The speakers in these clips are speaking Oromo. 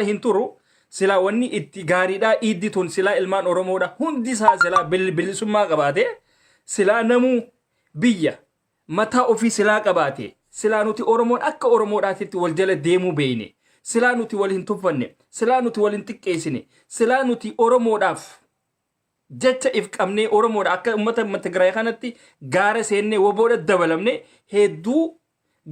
Hin turu. Silaa wanni itti gaariidha, iiddi tun silaa ilmaan Oromoodha hundi isaa silaa bilisummaa qabaate, silaa namuu biyya mataa ofii silaa qabaate, silaa nuti Oromoon akka Oromoodhaatitti wal jala deemuu beeyne, silaa nuti wal hin tuffanne, silaa nuti wal hin xiqqeessine, silaa nuti Oromoodhaaf jecha if qabnee, Oromoodha akka uummata Tigraay kanatti gaara seennee waboodha dabalamne, hedduu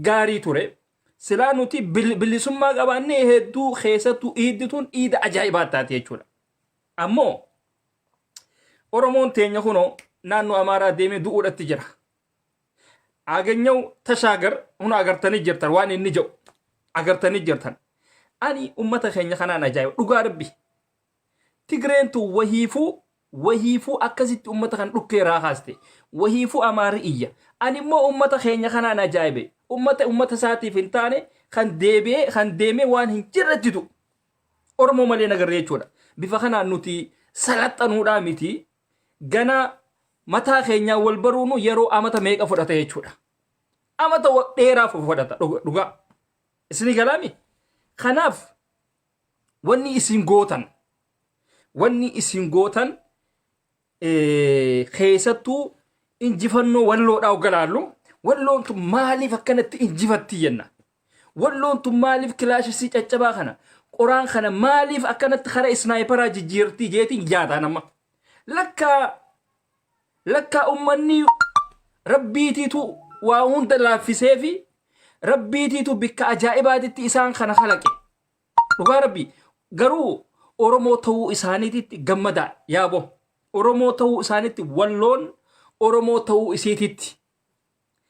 gaarii ture. Silaa nuti bilisummaa qabaannee, hedduu keessattuu iiddi tun iida ajaa'ibaa taate jechuudha. Ammoo Oromoon teenya kunoo naannoo Amaaraa deemee du'uudhatti jira. Aganyaw Tashaagar huna agartanii jirtan, waan inni jedhu agartanii jirtan. Ani uummata keenya kanaan ajaa'iba, dhugaa rabbi. Tigreen tun wahiifuu wahiifuu akkasitti uummata kan dhukkee irraa kaaste. Wahiifuu Amaarri iyya. Ani immoo uummata keenya kanaan ajaa'ibe. Uummata uummata isaatiif hin taane kan deebi'ee kan deemee waan hin jirretti du'u. Oromoo malee nagarree jechuudha. Bifa kanaan nuti salaxanuudhaa miti. Gana mataa keenyaa wal baruunu yeroo amata meeqa fudhata jechuudha. Amata dheeraa fudhata, dhugaa. Isinii galaami? Kanaaf wanni isin gootan, keessattuu injifannoo Walloodhaa hogga laallu, Walloon tun maaliif akkanatti injifatti jenna. Walloon tun maaliif kilaashisii caccabaa kana, qoraan kana maaliif akkanatti kara sniperaa jijjiirtii jeetiin yaadaan amma. Lakkaa lakkaa ummanni rabbiitiitu waa hunda laaffisee fi rabbiitiitu bikka ajaa'ibaatitti isaan kana kalaqe. Dhugaa rabbi, garuu Oromoo ta'uu isaaniititti gammadaa yaabo. Oromoo ta'uu isaaniitti, Walloon Oromoo ta'uu isiititti,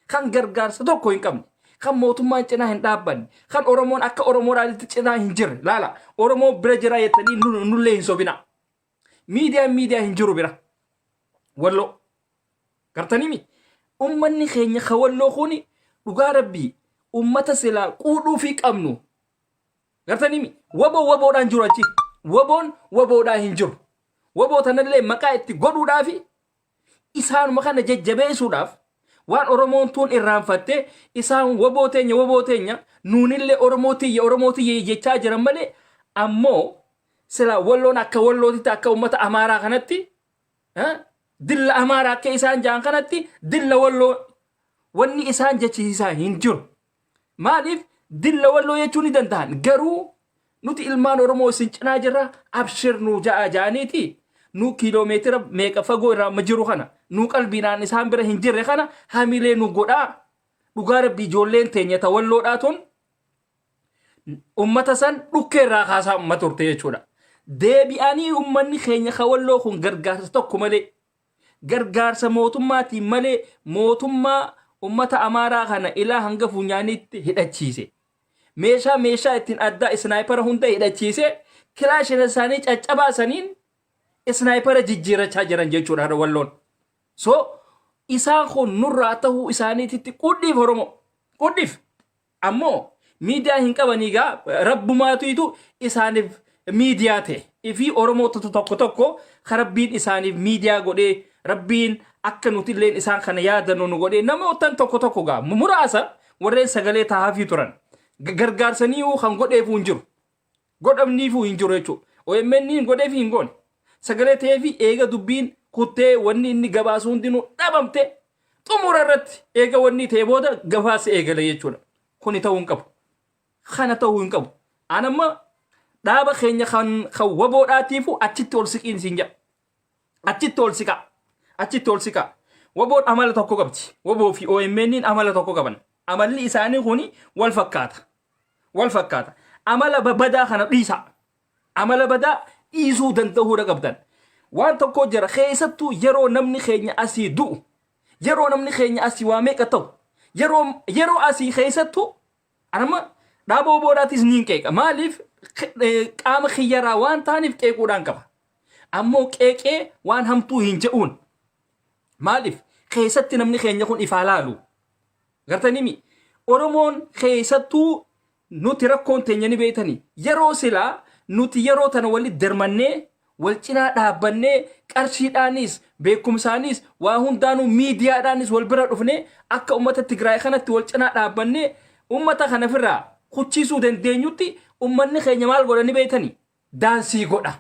kan gargaarsa tokko hin qabne, kan mootummaan cinaa hin dhaabbanne, kan Oromoon akka Oromoodhaatti cinaa hin jirre. Laala, Oromoo bira jira jettanii nullee hin sobina. Miidiyaan miidiyaa hin jiru bira. Walloo. Gartanii ummanni keenya ka Walloo kuni, dhugaa rabbii, ummata silaa quudhuu fi qabnu. Gartanii waboo waboodhaan jiru achi. Waboon waboodhaan hin jiru. Waboo tanallee maqaa itti godhuudhaafi, isaanuma kana jajjabeessuudhaaf, waan Oromoon tun irraanfatte isaan waboo teenya, waboo teenya, nuunillee Oromoo tiyya, Oromoo tiyya jechaa jiran malee, ammoo sila Walloon akka Wallootitti, akka uummata Amaaraa kanatti, dilla Amaaraa akka isaan ja'an kanatti, dilla Walloo wanni isaan jechisiisaa hin jiru. Maaliif dilla Walloo jechuu ni danda'an, garuu nuti ilmaan Oromoo isin cinaa jirra, abshir nuu ja'a ja'aniiti, nu kiiloomeetira meeqa fagoo irraa amma jiru kana, nu qalbiidhaan isaan bira hin jirre kana hamilee nu godhaa. Dhugaa rabbi, ijoolleen teenya ta Walloodhaa tun ummata san dhukkee irraa kaasaa umma turte jechuudha. Deebi'anii ummanni keenya ka Walloo kun gargaarsa tokko malee, gargaarsa mootummaatiin malee, mootummaa ummata Amaaraa kana ilaa hanga funyaaniitti hidhachiise. Meeshaa ittiin addaa snipera hunda hidhachiise, kilaashina isaanii caccabaa saniin snipera jijjiirachaa jiran jechuudha har'a Walloon. So isaan kun nurraa ta'uu isaaniititti qudhiif Oromoo. Qudhiif. Ammoo miidiyaa hin qabanii gaa, rabbumaatuitu isaaniif miidiyaa ta'e. Ifii Oromoo tokko tokko ka rabbiin isaaniif miidiyaa godhee, rabbiin akka nuti illeen isaan kana yaadannu nu godhee, namootan tokko tokko gaa muraasa warreen sagalee tahaafii turan gargaarsanii kan godheefuu hin jiru. Godhamniifuu hin jiru jechuudha. OMN hin godheefi hin goone. Sagalee ta'eefi eega dubbiin kuttee, wanni inni gabaasu hundinuu dhabamte, xumura irratti eega wanni ta'e booda gabaasa eegale jechuudha. Kuni ta'uu hin qabu. Kana ta'uu hin qabu. An amma dhaaba keenya kan waboodhaatiifu achitti ol siqiin siin jedha. Achitti ol siqaa. Achitti ol siqaa. Waboon amala tokko qabdi. Waboo fi OMN amala tokko qaban. Amalli isaanii kuni wal fakkaata. Wal fakkaata. Amala badaa kana dhiisaa. Amala badaa dhiisuu danda'uudha qabdan. Waan tokko jira, keessattuu yeroo namni keenya asii du'u, yeroo namni keenya asii waa meeqa ta'u, yeroo asii keessattuu anama dhaaba waboodhaatis niin qeeqa. Maaliif? Qaama kiyyaraa waan ta'aniif qeequudhaan qaba. Ammoo qeeqee waan hamtuu hin je'uun. Maaliif? Keessatti namni keenya kun ifaa laalu. Gartanii Oromoon keessattuu nuti rakkoon teenya ni beektanii, yeroo silaa nuti yeroo tana walitti dermannee, wal cinaa dhaabbannee, qarshiidhaanis, beekumsaanis, waa hundaanuu, miidiyaadhaanis wal bira dhufnee, akka uummata Tigraay kanatti wal cinaa dhaabbannee ummata kana ofirraa kuchiisuu dandeenyutti. Ummanni keenya maal godha ni beektanii? Daansii godha.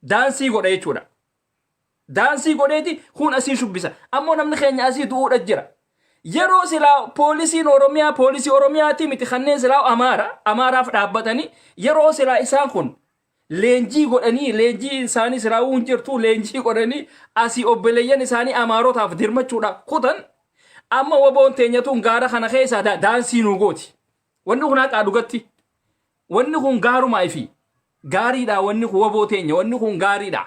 Daansii godha jechuudha. Daansii godheeti kun asii shubbisa. Ammoo namni keenya asii du'uudha jira. Yeroo silaa poolisiin Oromiyaa, poolisii Oromiyaatii miti, kanneen silaa Amaara Amaaraaf dhaabbatanii, yeroo silaa isaan kun leenjii godhanii, leenjii isaanii silaa hin jirtu, leenjii godhanii asii obboleeyyan isaanii Amaarotaaf dirmachuudhaaf kutan, amma waboon teenyatuun gaara kana keessaa daansii nu gooti. Wanni kun haqaa dhugatti. Wanni kun gaarumaa fi gaariidha. Wanni kun waboo teenya, wanni kun gaariidha.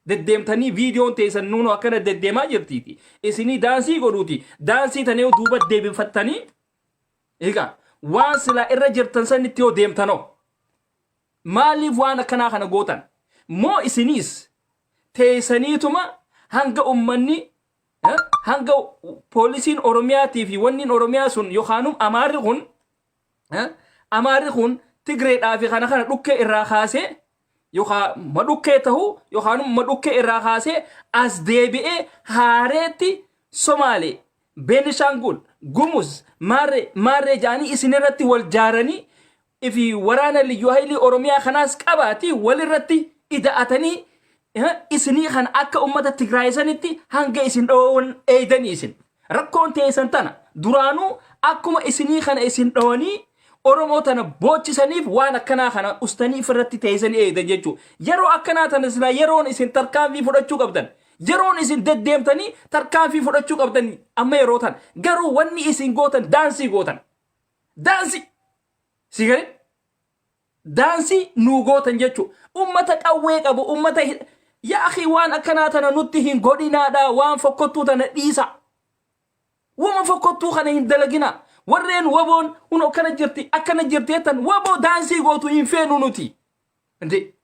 Deddeemtanii viidiyoon teessan nuunoo akkana deddeemaa jirtiiti. Isinii daansii godhuuti. Daansii tanee duuba deebifattanii egaa waan silaa irra jirtan sanitti yoo deemtanoo, maaliif waan akkanaa kana gootan? Moo isiniis teessaniituma hanga ummanni, hanga poolisiin Oromiyaatii fi wanni Oromiyaa sun yookaanum Amaarri kun Tigreedhaa fi kana dhukkee irraa kaasee, yookaan madhukkee ta'u, yookaan madhukkee irraa kaasee as deebi'ee haareetti Somaalee, Beenishaangul, Gumuz, Maarree Maarree jedhanii isin irratti wal jaaranii fi waraana liyyuu haayilii Oromiyaa kanaas qabaati walirratti ida'atanii isinii kan akka ummata Tigraay sanitti hanga isin dhoowwan eeydanii. Isin rakkoon teessan tana duraanuu akkuma isinii kana isin dhowanii Oromoo tana boochisaniif waan akkanaa kana ustanii ifirratti teessanii eeydan jechuudha. Yeroo akkanaa tana silaa yeroon isin tarkaanfii fudhachuu qabdan. Yeroon isin deddeemtanii tarkaanfii fudhachuu qabdan amma yeroo tana. Garuu wanni isin gootan daansii gootan. Daansii. Si galee? Daansii nuu gootan jechuudha. Ummata qawwee qabu, ummata yaa akhi, waan akkanaa tana nutti hin godhinaadha, waan fokkottuu tana dhiisa. Wama fokkottuu kana hin dalagina. Warreen waboon kun akkana jirti, akkana jirti jettan, waboo daansii gootu hin feenu nuti. Inde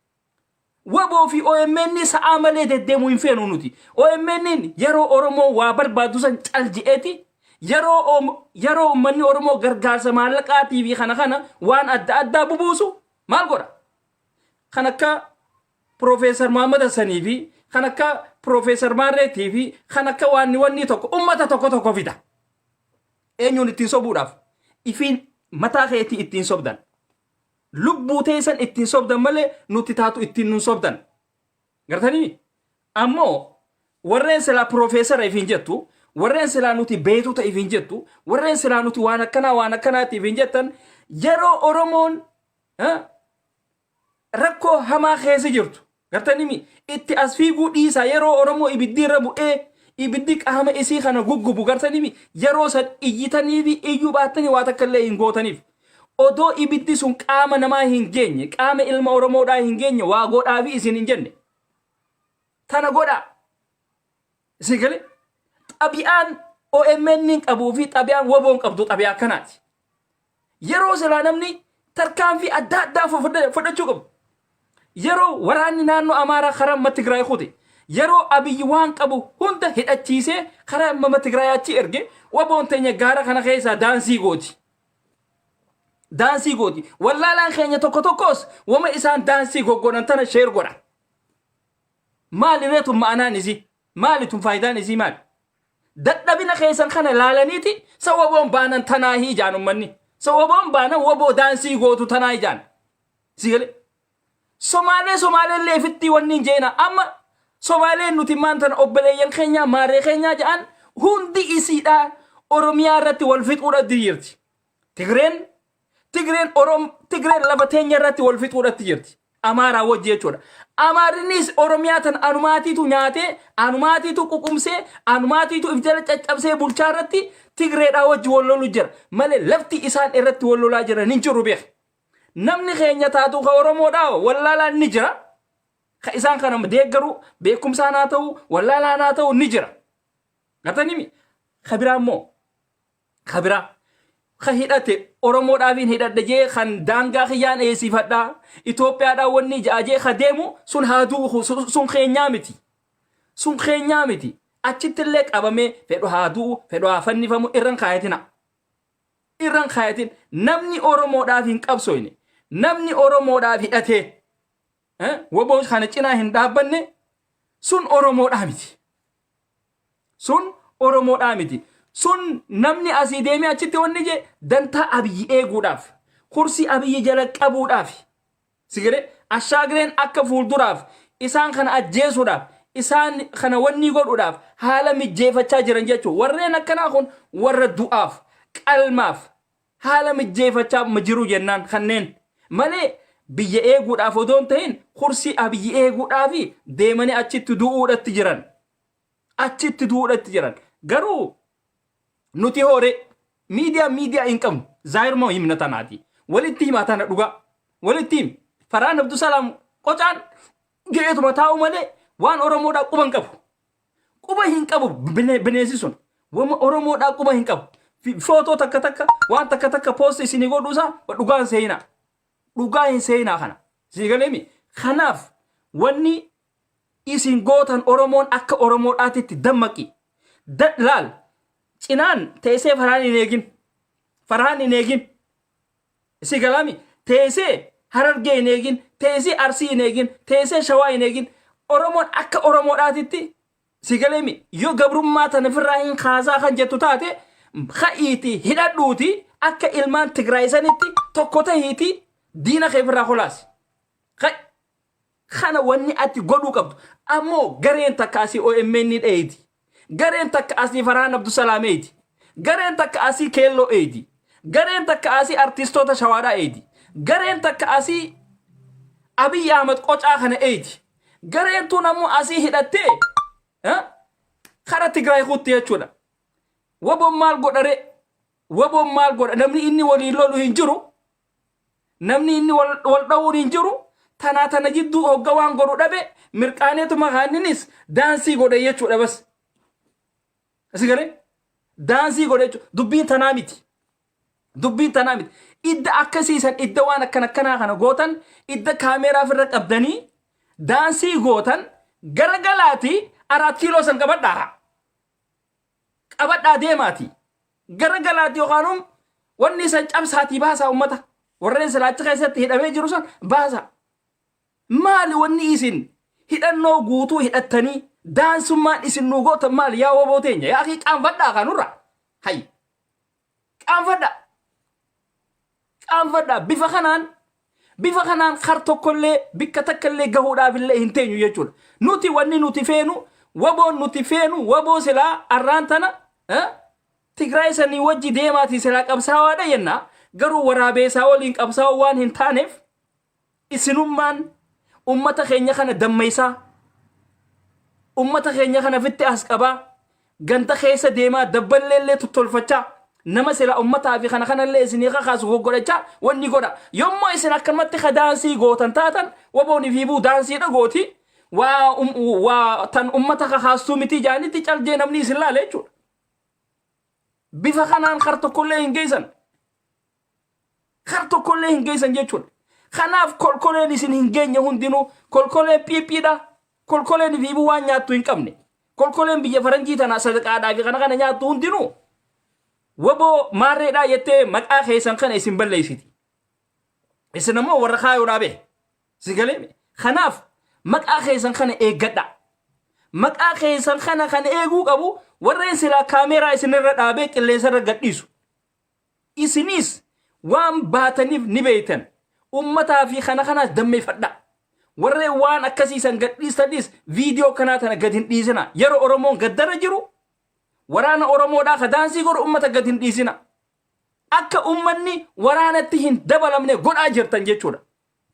waboo fi OMN sa'aa malee deddeemuu hin feenu nuti. OMN yeroo Oromoo waa barbaadu san cal je'eeti, yeroo uummanni Oromoo gargaarsa maallaqaatii fi kana waan adda addaa bubuusu maal godha? Kan akka Piroofeesar Muhammad Hassanii fi kan akka Piroofeesar Maarreetii fi kan akka waanni wanni tokko ummata tokko tokko fida. Eenyuun ittiin sobuudhaaf? Ifiin mataa keetii ittiin sobdan. Lubbuu teessan ittiin sobdan malee nuti taatu ittiin nun sobdan. Gartanii? Ammoo warreen silaa piroofeesara ifiin jettu, warreen silaa nuti beektota ifiin jettu, warreen silaa nuti waan akkanaa waan akkanaati ifiin jettan, yeroo Oromoon rakkoo hamaa keessa jirtu gartanii itti as fiiguu dhiisaa. Yeroo Oromoo ibiddi irra bu'ee ibiddi qaama isii kana guggubu, gartanii, yeroo san iyyitanii fi iyyuu baattanii waa takka illee hin gootaniif. Odoo ibiddi sun qaama namaa hin geenye, qaama ilma Oromoodhaa hin geenye, waa godhaafi isin hin jenne. Tana godhaa. Isin galee, xabi'aan OMN hin qabuu fi xabi'aan waboon qabdu xabi'aa akkanaati. Yeroo silaa namni tarkaanfii adda addaa fudhachuu qabu. Yeroo waraanni naannoo Amaaraa karaa amma Tigraay kute, yeroo Abiyyi waan qabu hunda hidhachiisee karaa amma Tigraay achi erge, waboon teenya gaara kana keessaa daansii gooti. Daansii gooti. Wallaalaan keenya tokko tokkos wama isaan daansii goggodhan tana share godha. Maali reetun ma'anaan isii? Maali tun faayidaan isii maali? Dadhabina keessan kana laalaniiti sa waboon baanan tanaa ijaan ummanni. Sa waboon baanan waboo daansii gootu tanaa ijaan. Si galee? Somaalee, Somaalee illee ifitti wanni hin jeena. Amma Somaaleen nuti maan tana obboleeyyan keenyaa maaree keenyaa jedhan hundi isiidha Oromiyaa irratti wal fixuudhaatti jirti. Tigreen Orom Tigreen lafa teenya irratti wal fixuudhaatti jirti. Amaaraa wajji jechuudha. Amaarinis Oromiyaa tan anumaatiitu nyaatee, anumaatiitu ququmsee, anumaatiitu if jala caccabsee bulchaa irratti Tigreedhaa wajji wal lolu jira. Malee lafti isaan irratti wal lolaa jiran hin jiru, beeka. Namni keenya taatu ka Oromoodhaa wallaalaan ni jira. Ka isaan kana deeggaru beekumsaan haa ta'u, wallaalaan haa ta'u, ni jira. Gartanii ka biraa immoo, ka biraa ka hidhate Oromoodhaafiin hidhadhe jee, kan daangaa kiyyaan eessifadhaa Itoophiyaadhaan wanni ja'a jee ka deemu sun haa du'u, sun keenyaa miti. Sun keenyaa miti. Achitti illee qabamee fedhu haa du'u, fedhu haa fannifamu, irran kaayatina. Irran kaayatin. Namni Oromoodhaaf hin qabsoyne, namni Oromoodhaaf hidhatee waboo kana cinaa hin dhaabbanne, sun Oromoodhaa miti. Sun Oromoodhaa miti. Sun namni asii deemee achitti wanni jee dantaa Abiyyi eeguudhaaf. Kursii Abiyyi jala qabuudhaaf. Sigiree ashaagireen akka fuulduraaf isaan kana ajjeesuudhaaf, isaan kana wanni godhuudhaaf haala mijjeeffachaa jiran jechuudha. Warreen akkanaa kun warra du'aaf qalmaaf haala mijjeeffachaa jiru jennaan, kanneen malee biyya eeguudhaaf odoo hin ta'in kursii Abiyyi eeguudhaaf deemanii achitti du'uudhatti jiran. Achitti du'uudhatti jiran. Garuu nuti hoore miidiyaa hin qabnu. Zaayiruma himna tanaati. Walitti himaa tana dhugaa. Walitti himi. Farhaan Abdusalaam qocaan ga'eetuma taa'u malee waan Oromoodhaa quba hin qabu. Quba hin qabu bineensi sun. Wama Oromoodhaa quba hin qabu. Footoo takka takka, waan takka takka post isinii godhuusaa dhugaa hin seenaa. Dhugaa hin seenaa kana. Isinii galeemi. Kanaaf wanni isin gootan, Oromoon akka Oromoodhaatitti dammaqi. Laal, cinaan teessee Farhaan hin eegin. Farhaan hin eegin. Isin galaami, teessee Harargee hin eegin, teessee Arsii hin eegin, teessee Shawaa hin eegin. Oromoon akka Oromoodhaatitti, si galeemi, yoo gabrummaa tana ofirraa hin kaasaa kan jettu taate, ka'iiti hidhadhuuti akka ilmaan Tigraay sanitti tokko tahiiti diina kee ofirraa kolaasi. Ka'i. Kana wanni ati godhuu qabdu. Ammoo gareen takka asii OMN dheeydi. Gareen takka asii Farhaan Abdusalaam eeydi. Gareen takka asii Keelloo eeydi. Gareen takka asii artistoota Shawaadhaa eeydi. Gareen takka asii Abiy Ahmad qocaa kana eeydi. Gareen tun ammoo asii hidhattee kara Tigraay kutti jechuudha. Waboon maal godhare? Waboon maal godha? Namni inni waliin lolu hin jiru. Namni inni wal dha'uun hin jiru. Tanaa tana jidduu hogga waan godhu dhabe, mirqaaneetuma kaanninis daansii godhe jechuudha bas. Asi galee daansii godhe jechuudha. Dubbiin tanaa miti. Dubbiin tanaa miti. Idda akkasiisan, idda waan akkan akkanaa kana gootan, idda kaameeraa ofirra qabdanii daansii gootan, garagalaati 4 kiiloo san qabadhaa. Qabadhaa deemaati. Garagalaati yookaan wanni isan cabsaatii baasaa, ummata. Warreen silaachi keessatti hidhamee jiru san baasa. Maali wanni isin hidhannoo guutuu hidhattanii daansummaan isin nu gootan maali, yaa woboo teenya? Yaa akii, qaanfadhaa kanurra. Hay. Qaanfadhaa. Qaanfadhaa, bifa kanaan kar tokkollee bikka takkallee gahuudhaaf illee hin teenyu jechuudha. Nuti wanni nuti feenu, waboon nuti feenu, waboo silaa arraan tana Tigraay sanii wajji deemaatii silaa qabsaawaadha jenna. Garuu waraabeessaa waliin qabsaa'uu waan hin taaneef, isinummaan ummata keenya kana dammeessaa. Ummata keenya kana fitti as qabaa. Ganda keessa deemaa dabballeellee tottolfachaa. Nama sila ummataa fi kana kanallee isinii kakaasu goggodhachaa wanni godha. Yommuu isin akkanumatti ka daansii gootan taatan, waboon ifiibuu daansiidha gooti. Waa tan ummata kakaastuu miti jaanitti caljee namni isin laale jechuudha. Bifa kanaan kar tokkollee hin geessan. Kar tokkollee hin geessan jechuudha. Kanaaf kolkoleen isin hin geenye hundinuu kolkoleen phiiphiidha. Kolkoleen ifiibuu waan nyaattu hin qabne. Kolkoleen biyya faranjii tana sadaqaadhaa fi kana kana nyaattu hundinuu waboo maarreedhaa jettee maqaa keessan kana isin balleessiti. Isin ammoo warra kaayoodhaa bee. Si galee, kanaaf maqaa keessan kana eeggadha. Maqaa keessan kana kan eeguu qabu warreen silaa kaameeraa isinirra dhaabee qilleensarra gadhiisu. Isinis waan baataniif ni beektan. Ummataa fi kana kanaas dammeeffadha. Warreen waan akkasiisan gadhiistanis viidiyoo kanaa tana gad hin dhiisina. Yeroo Oromoon gaddara jiru waraana Oromoodhaa ka daansii godhu ummata gad hin dhiisina. Akka ummanni waraanatti hin dabalamne godhaa jirtan jechuudha.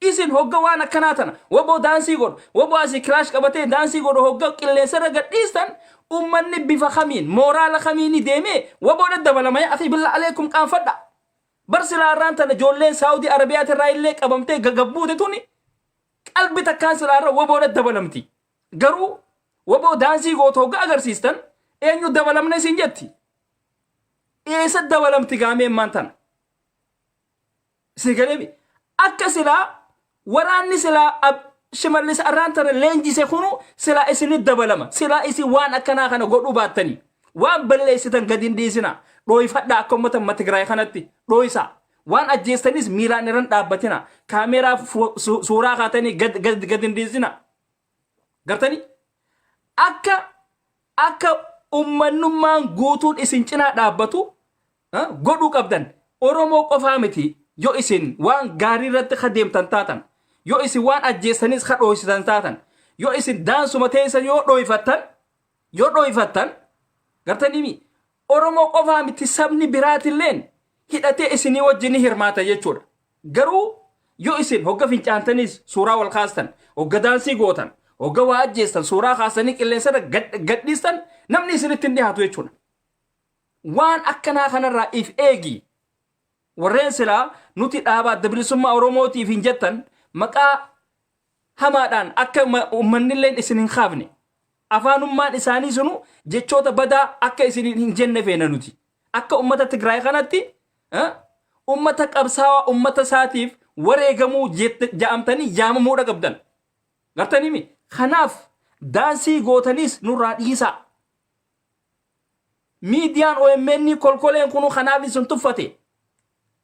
Isin hogga waan akkanaa tana waboo daansii godhu, waboo asii kilaash qabatee daansii godhu hogga qilleensarra gadhiistan, ummanni bifa kamiin, mooraala kamiin deemee waboodha dabalama? Yaa akhi, billaa aleekum, qaanfadha. Bar silaa irraan tana ijoolleen Saawudii Arabiyaatirraa illee qabamtee gagabbuute tuni qalbi takkaan silaa irra waboodha dabalamti. Garuu waboo daansii gootu hogga agarsiistan, eenyu dabalamne isin jetti? Eessa dabalamti gaameen maan tana? Isin galeemi, akka silaa waraanni silaa Shimallis arraan tana leenjise kunu silaa isinit dabalama. Silaa isin waan akkanaa kana godhuu baattanii waan balleessitan gadi hin dhiisina. Dhooyfadhaa, akka uummata amma Tigraay kanatti dhooysaa. Waan ajjeestanis miilaan irran dhaabbatina. Kaameeraa suuraa kaatanii gad hin dhiisina. Gartanii, akka ummannummaan guutuun isin cinaa dhaabbatu godhuu qabdan. Oromoo qofaa miti. Yoo isin waan gaarii irratti ka deemtan taatan, yoo isin waan ajjeessanis ka dhooysitan taatan, yoo isin daansuma teessan yoo dhooyfattan, yoo dhooyfattan gartanii Oromoo qofaa miti, sabni biraatilleen hidhatee isinii wajjin ni hirmaata jechuudha. Garuu yoo isin hogga fincaantanis suuraa wal kaastan, hogga daansii gootan, hogga waa ajjeestan suuraa kaasanii qilleensarra gadhiistan, namni isinitti hin dhiyaatu jechuudha. Waan akkanaa kanarraa if eegi. Warreen silaa nuti dhaaba Adda Bilisummaa Oromootiif hin jettan, maqaa hamaadhaan akka ummannilleen isin hin kaafne, afaanummaan isaanii sunu jechoota badaa akka isin hin jenne feena nuti. Akka ummata Tigraay kanatti ummata qabsaawaa ummata isaatiif wareegamuu ja'amtanii yaamamuudha qabdan. Gartaniimi? Kanaaf daansii gootaniis nurraa dhiisaa. Miidiyaan OMN kolkoleen kunu kanaaf isin tuffate.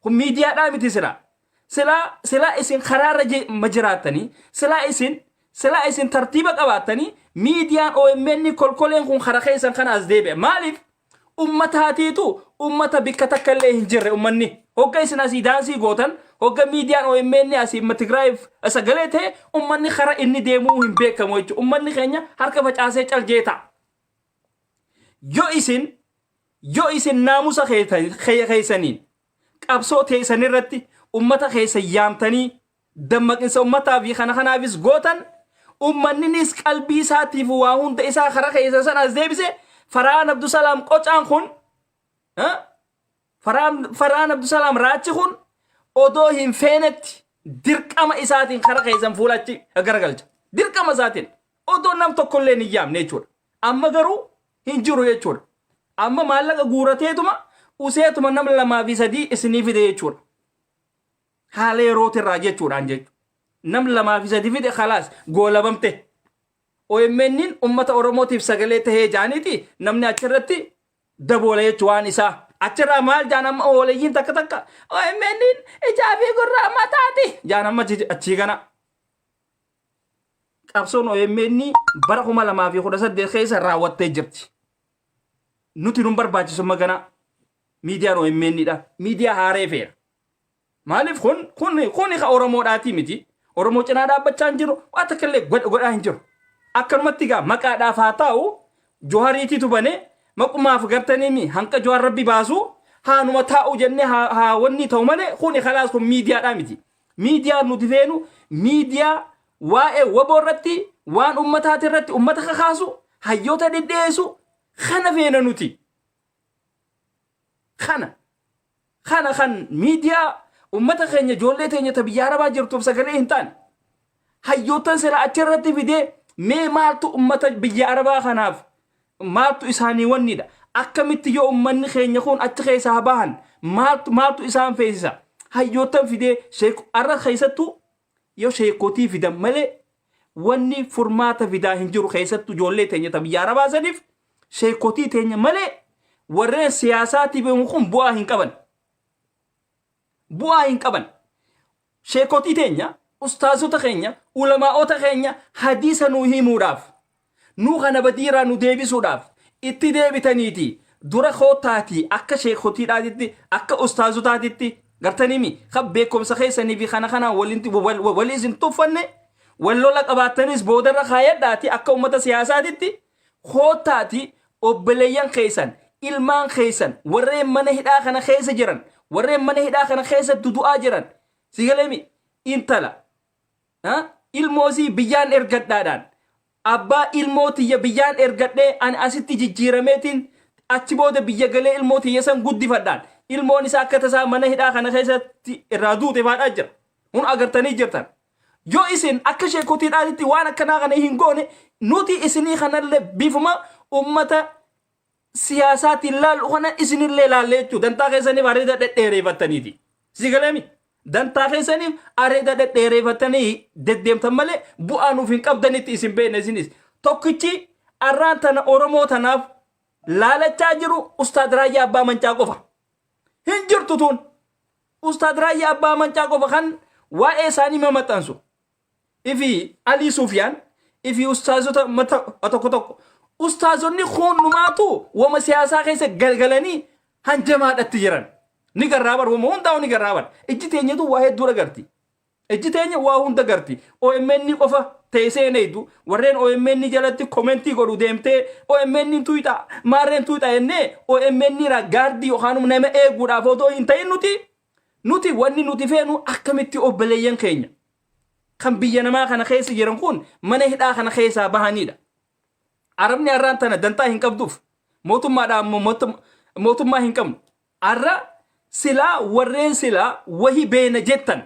Kun miidiyaadhaa miti silaa. Silaa isin karaarra ma jiraattanii, silaa isin tartiiba qabaattanii, miidiyaan OMN kolkoleen kun kara keessan kana as deebi'a. Maaliif? Ummataatiitu ummata bikka takka illee hin jirre ummanni. Hogga isin asii daansii gootan, hogga miidiyaan OMN asii Tigraayiif sagalee ta'e, ummanni kara inni deemuu hin beekamu jechuudha. Ummanni keenya harka facaasee calgee ta'a. Yoo isin naamusa keessaniin qabsoo teessan irratti ummata keessa yaamtanii dammaqinsa ummataa fi kana kanaafis gootan, ummanninis qalbii isaatiif waa hunda isaa kara keessa san as deebise. Faraan Abdusalaam qocaan kun, Faraan Abdusalaam raachi kun odoo hin feenetti dirqama isaatiin kara keessan fuula achi garagalcha. Dirqama isaatiin odoo nam tokkollee hin yaamne jechuudha. Amma garuu hin jiru jechuudha. Amma maallaqa guurateetuma useetuma nama lamaa fi sadii isinii fide jechuudha. Haala yerootirraa jechuudhaan jechuudha. Nam lamaa fi sadii fide, khalaas, goolabamte. OMN'n uummata Oromootiif sagalee tahee jaaniiti namni achirratti daboola jechu waan isaa. Achirraa maal jaan amma oolayyiin takka takka? OMN'n ijaa fi gurra mataati jaan amma achii kana. Qabsoon OMN bara 2018 keessa raawwattee jirti. Nuti nun barbaachisu magana miidiyaan OMN dha. Miidiyaa haaree feera. Maaliif kun ka Oromoodhaatii miti. Oromoo cinaa dhaabbachaa hin jiru. Waan takka illee godhaa hin jiru. Akkanumatti gaa maqaadhaaf haa taa'u, Johariitiitu bane, maqumaaf gartanii hanqa Johar Rabbi baasu haanuma taa'u jennee haa wanni ta'u malee, kuni khalaas, kun miidiyaadhaa miti. Miidiyaan nuti feenu miidiyaa waa'ee WBO irratti, waan ummataati irratti ummata kakaasu, hayyoota dhidhiyeessu kana feena nuti. Kana kan miidiyaa ummata keenya, ijoollee teenya ta biyya arabaa jirtuuf sagalee hin taane, hayyootan sila achirratti fidee mee maaltu ummata biyya arabaa kanaaf, maaltu isaanii wannidha, akkamitti yoo ummanni keenya kun achi keessaa bahan maaltu isaan feesisa, hayyootan fidee sheek arra keessattuu yoo sheekotii fidan malee wanni furmaata fidaa hin jiru. Keessattuu ijoollee teenya ta biyya arabaa saniif sheekotii teenya malee warreen siyaasaatiif kun bu'aa hin qaban. Bu'aa hin qaban. Sheekotii teenya, ustaazota keenya, ulamaa'ota keenya hadiisa nuu himuudhaaf, nuu kana badiirraa nu deebisuudhaaf itti deebitaniiti dura koottaatii akka sheekotiidhaatitti, akka ustaazotaatitti gartaniimi kan beekumsa keessanii fi kana kanaan walii isin tuffanne, wal lola qabaattanis boodarra kaayadhaati, akka ummata siyaasaatitti koottaati obboleeyyan keessan, ilmaan keessan warreen mana hidhaa kana keessa jiran, warreen mana hidhaa kana keessa dudu'aa jiran, sigaleemi intala ilmoosii biyyaan ergadhaadhaan, abbaa ilmoo tiyya biyyaan ergadhee ani asitti jijjiirameetiin achi booda biyya galee ilmoo tiyya san guddifadhaan, ilmoon isaa akka tasaa mana hidhaa kana keessatti irraa duute faadhaa jira. Hun agartanii jirtan. Yoo isin akka sheekotiidhaatitti waan akkanaa kana hin goone, nuti isinii kanallee bifuma ummata siyaasaatiin laallu kana isinillee laalle jechuudha. Dantaa keessaniif areeda dhedheereeffattaniiti. Si galeemi? Dantaa keessaniif areeda dhedheereeffattanii deddeemtan malee bu'aa nuuf hin qabdanitti isin beekne isinis. Tokkichi arraan tana Oromoo tanaaf laalachaa jiru Ustaad Raayyaa Abbaa Mancaa qofa. Hin jirtu tun. Ustaad Raayyaa Abbaa Mancaa qofa kan waa'ee isaanii mamaxxansu. Ifi Alii Sufiyaan, ifi ustaazota tokko tokko. Ustaazonni hundumaatu wama siyaasaa keessa galgalanii hanjamaadhatti jiran. Ni garraa bar wama hundaa'u ni garraa bar. Ijji teenyatu waa hedduu agarti. Ijji teenya waa hunda garti. OMN qofa teessee hin eegdu. Warreen OMN jalatti komentii godhu deemtee OMN tuyxa maarreen tuyxa jennee OMN irraa gaardii yookaan nama eeguudhaaf otoo hin ta'in nuti wanni nuti feenu akkamitti obboleeyyan keenya kan biyya namaa kana keessa jiran kun mana hidhaa kana keessaa bahanidha. Arabni har'aan tana dantaa hin qabduuf mootummaadhaan mootummaa hin qabnu. Har'a silaa warreen silaa wahi beena jettan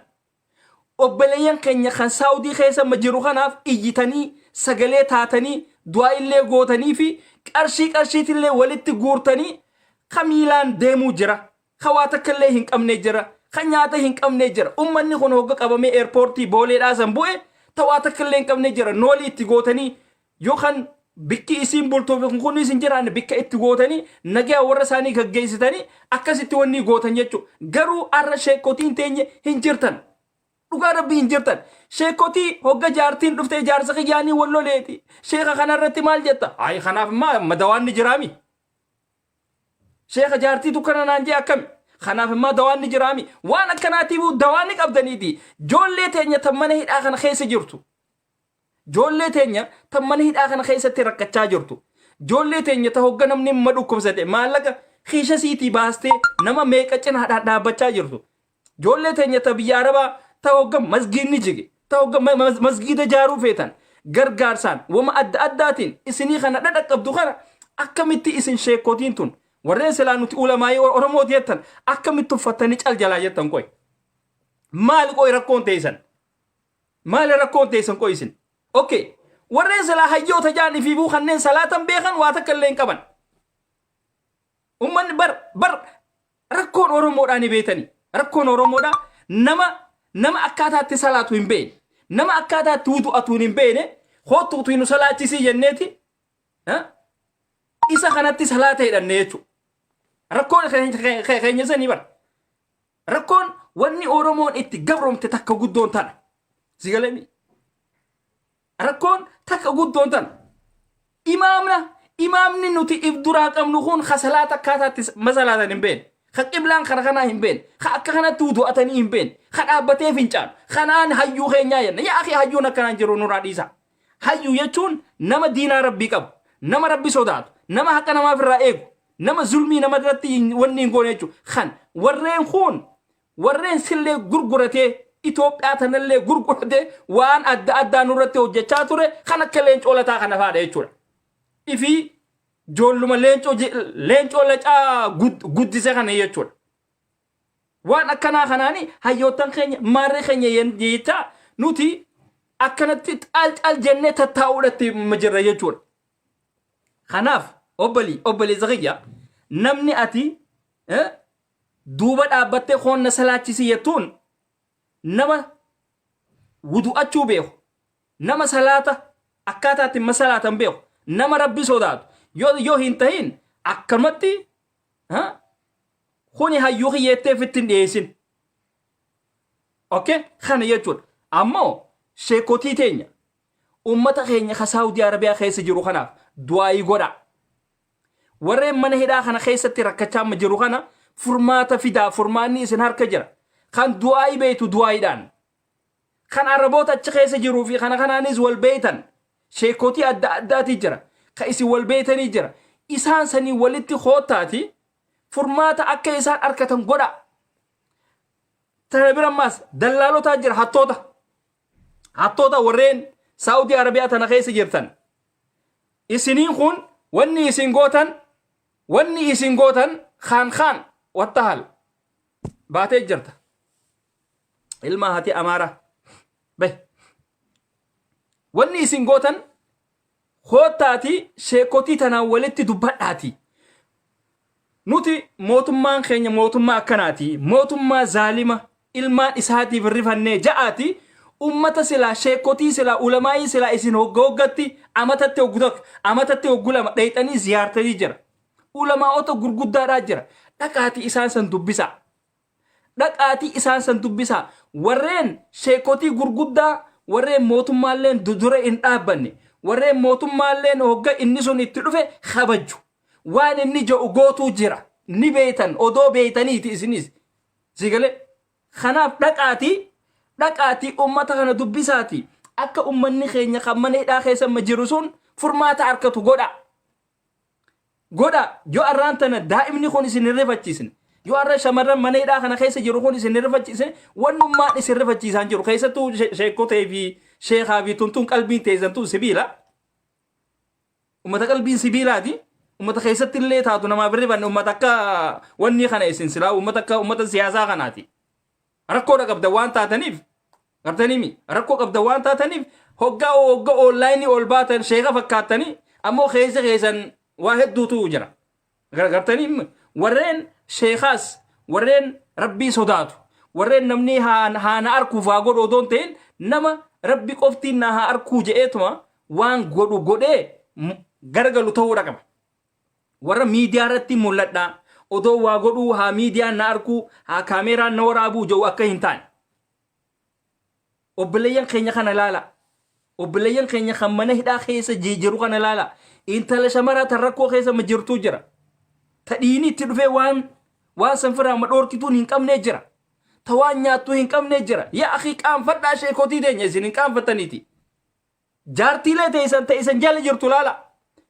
obboleeyyan keenya kan Saawudii keessa jiru kanaaf iyyitanii, sagalee taatanii, du'aa illee gootanii fi qarshii qarshiitillee walitti guurtanii, ka miilaan deemuu jira, ka waa takka illee hin qabne jira, ka nyaata hin qabne jira. Ummanni kun hogga qabamee eerpoortii Booleedhaa san bu'e ta waa takka illee hin qabne jira. Noolii itti gootanii yookaan bikki isiin bultuuf kun isin jiraanne bikka itti gootanii nagaa warra isaanii gaggeessitanii akkasitti wanni gootan jechuudha. Garuu har'a sheekotiin teenye hin jirtan. Dhugaa Rabbii hin jirtan. Sheekotii hogga jaartiin dhuftee jaarsa kiyyaanii wal loleeti. Sheeka kanarratti maal jetta? Ayi, kanaaf maa dawaan ni jiraami. Sheeka jaartii tukkana naan jee akkami? Kanaaf immoo dawaan ni jiraami. Waan akkanaatiif dawaan ni qabdaniiti. Joollee teenya tan mana hidhaa kana keessa jirtu. Joollee teenya tan mana hidhaa kana keessatti rakkachaa jirtu. Joollee teenya ta hogga namni ma dhukkubsate maallaqa kiisha siitii baastee nama meeqa cinaadhaan dhaabbachaa jirtu. Joollee teenya ta biyya Arabaa ta hogga masgiidni jige, ta hogga masgiida jaaruu feetan gargaarsaan wama adda addaatiin isinii kana dhadhaqqabdu kana akkamitti isin sheekotiin tun warreen silaa nuti ulamaayii Oromooti jettan akkamitti uffattanii cal jalaa jettan qoy? Maali qoy rakkoon teessan? Maali rakkoon teessan qoy isin? Okay. Warreen silaa hayyoota jaan ifiifuu kanneen salaatan beekan waa takka illee hin qaban. Ummanni bar rakkoon Oromoodhaa ni beetanii. Rakkoon Oromoodhaa nama akkaataatti salaatu hin beekne. Nama akkaataatti wudu'atu hin beekne, hoottuutu nu salaachisii jenneeti isa kanatti salaata hidhanne jechuudha. Rakkoon keenya sanii bara. Rakkoon wanni Oromoon itti gabroomte takka guddoon tana. Si galee? Rakkoon takka guddoon tana. Imaamni nuti if duraa qabnu kun ka salaata akkaataatti masalaatan hin beekne. Ka qiblaan kara kanaa hin beekne. Ka akka kanatti wudu'atanii hin beekne. Ka dhaabbatee fincaanu. Kanaan hayyuu keenyaa jenna. Yaa akhi, hayyuun akkanaan jiru nurraa dhiisa. Hayyuu jechuun nama diinaa Rabbii qabu. Nama Rabbi sodaatu. Nama haqa namaaf irraa eegu. Nama zulmii nama irratti wanni hin goone jechuudha. Kan warreen kun warreen sillee gurguratee, Itoophiyaa tanallee gurguratee waan adda addaa nurratti hojjechaa ture kan akka Leencoo Lataa kana fa'aadha jechuudha. Ifi joolluma Leencoo Lacaa guddise kana jechuudha. Waan akkanaa kanaani hayyoottan keenya maarree keenya jechaa nuti akkanatti xaal xaal jennee tattaa'uudhatti jirra jechuudha. Kanaaf obboleessa kiyya, namni ati duuba dhaabbattee koonna salaachisii jettuun nama wudu'achuu beeku, nama salaata akkaataa itti masalaatan beeku, nama Rabbi sodaatu yoo hin tahin akkanumatti kuni hayyuu kiyyeettee ofitti hin dhiyeessin. Okay? Kana jechuudha. Ammoo sheekotii teenya ummata keenya ka Saawudii Arabiyaa keessa jiru kanaaf du'aayii godhaa. Warreen mana hidhaa kana keessatti rakkachaa amma jiru kana furmaata fidaa, furmaanni isin harka jira. Kan du'aayii beektu du'aayiidhaan. Kan Araboota achi keessa jiruu fi kana kanaanis wal beektan sheekotii adda addaati jira. Ka isin wal beektanii jira. Isaan sanii walitti koottaati furmaata akka isaan argatan godhaa. Tana bira ammaas dallaalotaa jira, hattoota. Hattoota warreen Saawudii Arabiyaa tana keessa jirtan. Isiniin kun wanni isin gootan kaan kaan wattahal baatee jirta. Ilma haati Amaaraa. Bay. Wanni isin gootan koottaati sheekotii tanaan walitti dubbadhaati. Nuti mootummaan keenya mootummaa akkanaati. Mootummaa zaalima ilmaan isaatiif rifannee ja'aati. Ummata silaa sheekotii silaa ulamaayii silaa isin hogga hoggatti, amatatti hoggu tokko, amatatti hoggu lama dheeyxanii ziyaartanii jira. Ulamaa'ota gurguddaadhaa jira. Dhaqaatii isaan san dubbisaa. Dhaqaatii isaan san dubbisaa. Warreen sheekotii gurguddaa, warreen mootummaalleen dura hin dhaabbanne, warreen mootummaalleen hogga inni sun itti dhufe kabaju. Waan inni jedhu gootuu jira. Ni beeytan odoo beeytaniiti isinis. Sii galee? Kanaaf dhaqaatii dhaqaatii ummata kana dubbisaati akka ummanni keenya kan mana hidhaa keessa amma jiru sun furmaata argatu godha. Godha yoo arraan tana daa'imni kun isin hin rifachiisne, yoo arra shamarran mana hidhaa kana keessa jiru kun isin hin rifachiisne, wannummaan isin rifachiisaan jiru keessattuu sheekotee fi sheekaa fi tuntuun qalbiin teessan tun sibiila. Ummata qalbiin sibiilaati. Ummata keessatti illee taatu namaaf hin rifanne, ummata akka wanni kana isin silaa ummata akka ummata siyaasaa kanaati. Rakkoodha qabda waan taataniif, gartaniimi, rakkoo qabda waan taataniif, hoggaa hogga onlaayinii ol baatan sheeka fakkaattanii ammoo keessa keessan waa hedduutu jira. Gartanii, warreen sheekaas, warreen rabbii sodaatu, warreen namni haana arkuuf haa godhu odoon ta'in, nama rabbi qoftiin na haa arkuu je'eetuma waan godhu godhee garagalu ta'uudha qaba. Warra miidiyaa irratti mul'adhaa, odoo waa godhuu haa miidiyaan na arkuu, haa kaameeraan na waraabuu jedhu akka hin taane. Obboleeyyan keenya kana ilaala. Obboleeyyan keenya kan mana hidhaa keessa jiru kana ilaala. Intala shamaraa tan rakkoo keessa ma jirtuu jira. Ta dhiini itti dhufee waan san firaa ma dhoorkituun hin qabnee jira. Ta waan nyaattuu hin qabnee jira. Yaa akii, qaanfadhaa, sheekotii teenya isin hin qaanfattaniiti. Jaartiilee teessan ta'e jala jirtu laala.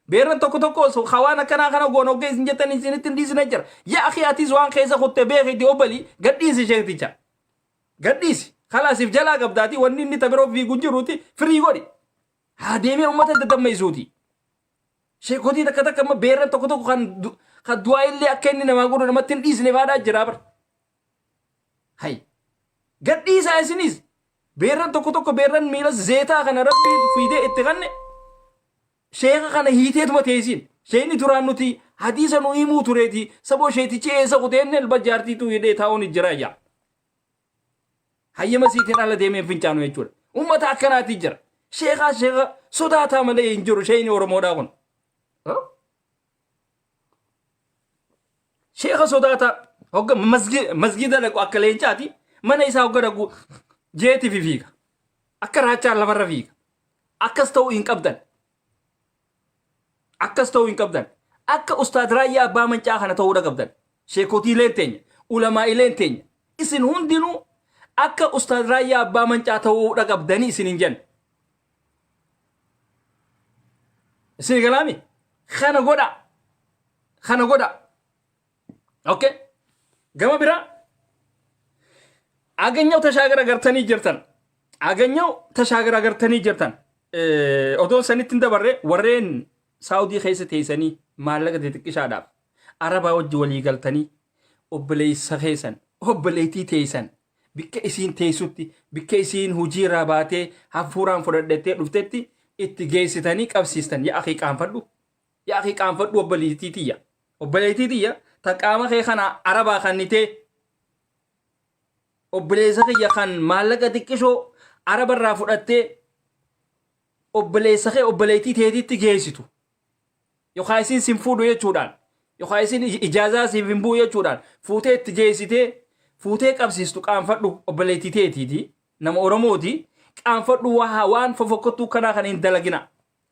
Beerran tokko tokko hawaan akkanaa kana goona hogga isin jettan isinitti hin dhiisne jira. Yaa akii, atis waan keessa kutte beekiti, obbali gadhiisi sheekticha. Gadhiisi. Kalaasiif jalaa qabdaati, wanni inni tabiroo fiigu jiruuti firii godhi. Haa deemee uummata dadammaysuuti. Sheekotii takka takka amma beerran tokko tokko kan du'aa illee akka inni namaa godhu namatti hin dhiisne faadhaa jira bar. Hay. Gadhiisaa isinis. Beerran tokko tokko, beerran miila zeetaa kana rabbiin fiidee itti kanne, sheeka kana hiiteetuma teessiin. Sheekni duraan nuti hadiisa nu himuu tureeti. Saboo sheetichi eessa kuteenne ilma jaartiitu hidhee taa'uun jira ijaa. Hayyama siitiin ala deemee fincaanu jechuudha. Uummata akkanaati jira. Sheekaa sheeka sodaataa malee hin jiru sheekni Oromoodhaa kun. Sheeka sodaataa hogga masgida dhaqu akka leencaati, mana isaa hogga dhaqu jeeti fi fiiga. Akka raachaa lafarra fiiga. Akkas ta'uu hin qabdan. Akkas ta'uu hin qabdan. Akka Ustaad Raayyaa Abbaa Mancaa kana ta'uudha qabdan. Sheekotiileen teenya, ulamaa'ileen teenya. Isin hundinuu akka Ustaad Raayyaa Abbaa Mancaa ta'uudha qabdanii isin hin jenne. Isin galaami? Kana godha. Kana godha. Okay. Gama biraa Aganyaw Tashaagar agartanii jirtan. Aganyaw Tashaagar agartanii jirtan. Odoon sanitti hin dabarre, warreen Saawudii keessa teessanii maallaqa xixiqqishaadhaaf Arabaa wajji walii galtanii obboleessa keessan, obboleettii teessan bikka isiin teessutti, bikka isiin hojii irraa baatee hafuuraan fudhadhattee dhuftetti itti geessitanii qabsiistan. Yaa akii, qaanfadhu. Yaa akii, qaanfadhu, obboleettii tiyya. Obboleettii tiyya ta qaama kee kana Arabaa kannitee, obboleessa kiyya kan maallaqa xiqqishoo Araba irraa fudhattee obboleessa kee, obboleettii teetitti geessitu, yookaan isin sin fuudhu jechuudhaan, yookaan isin ijaazaa siif hin bu'u jechuudhaan fuutee itti geessitee fuutee qabsiistu, qaanfadhu, obboleettii teetiiti, nama Oromooti, qaanfadhu. Waan fofokkottuu kanaa kana hin dalagina.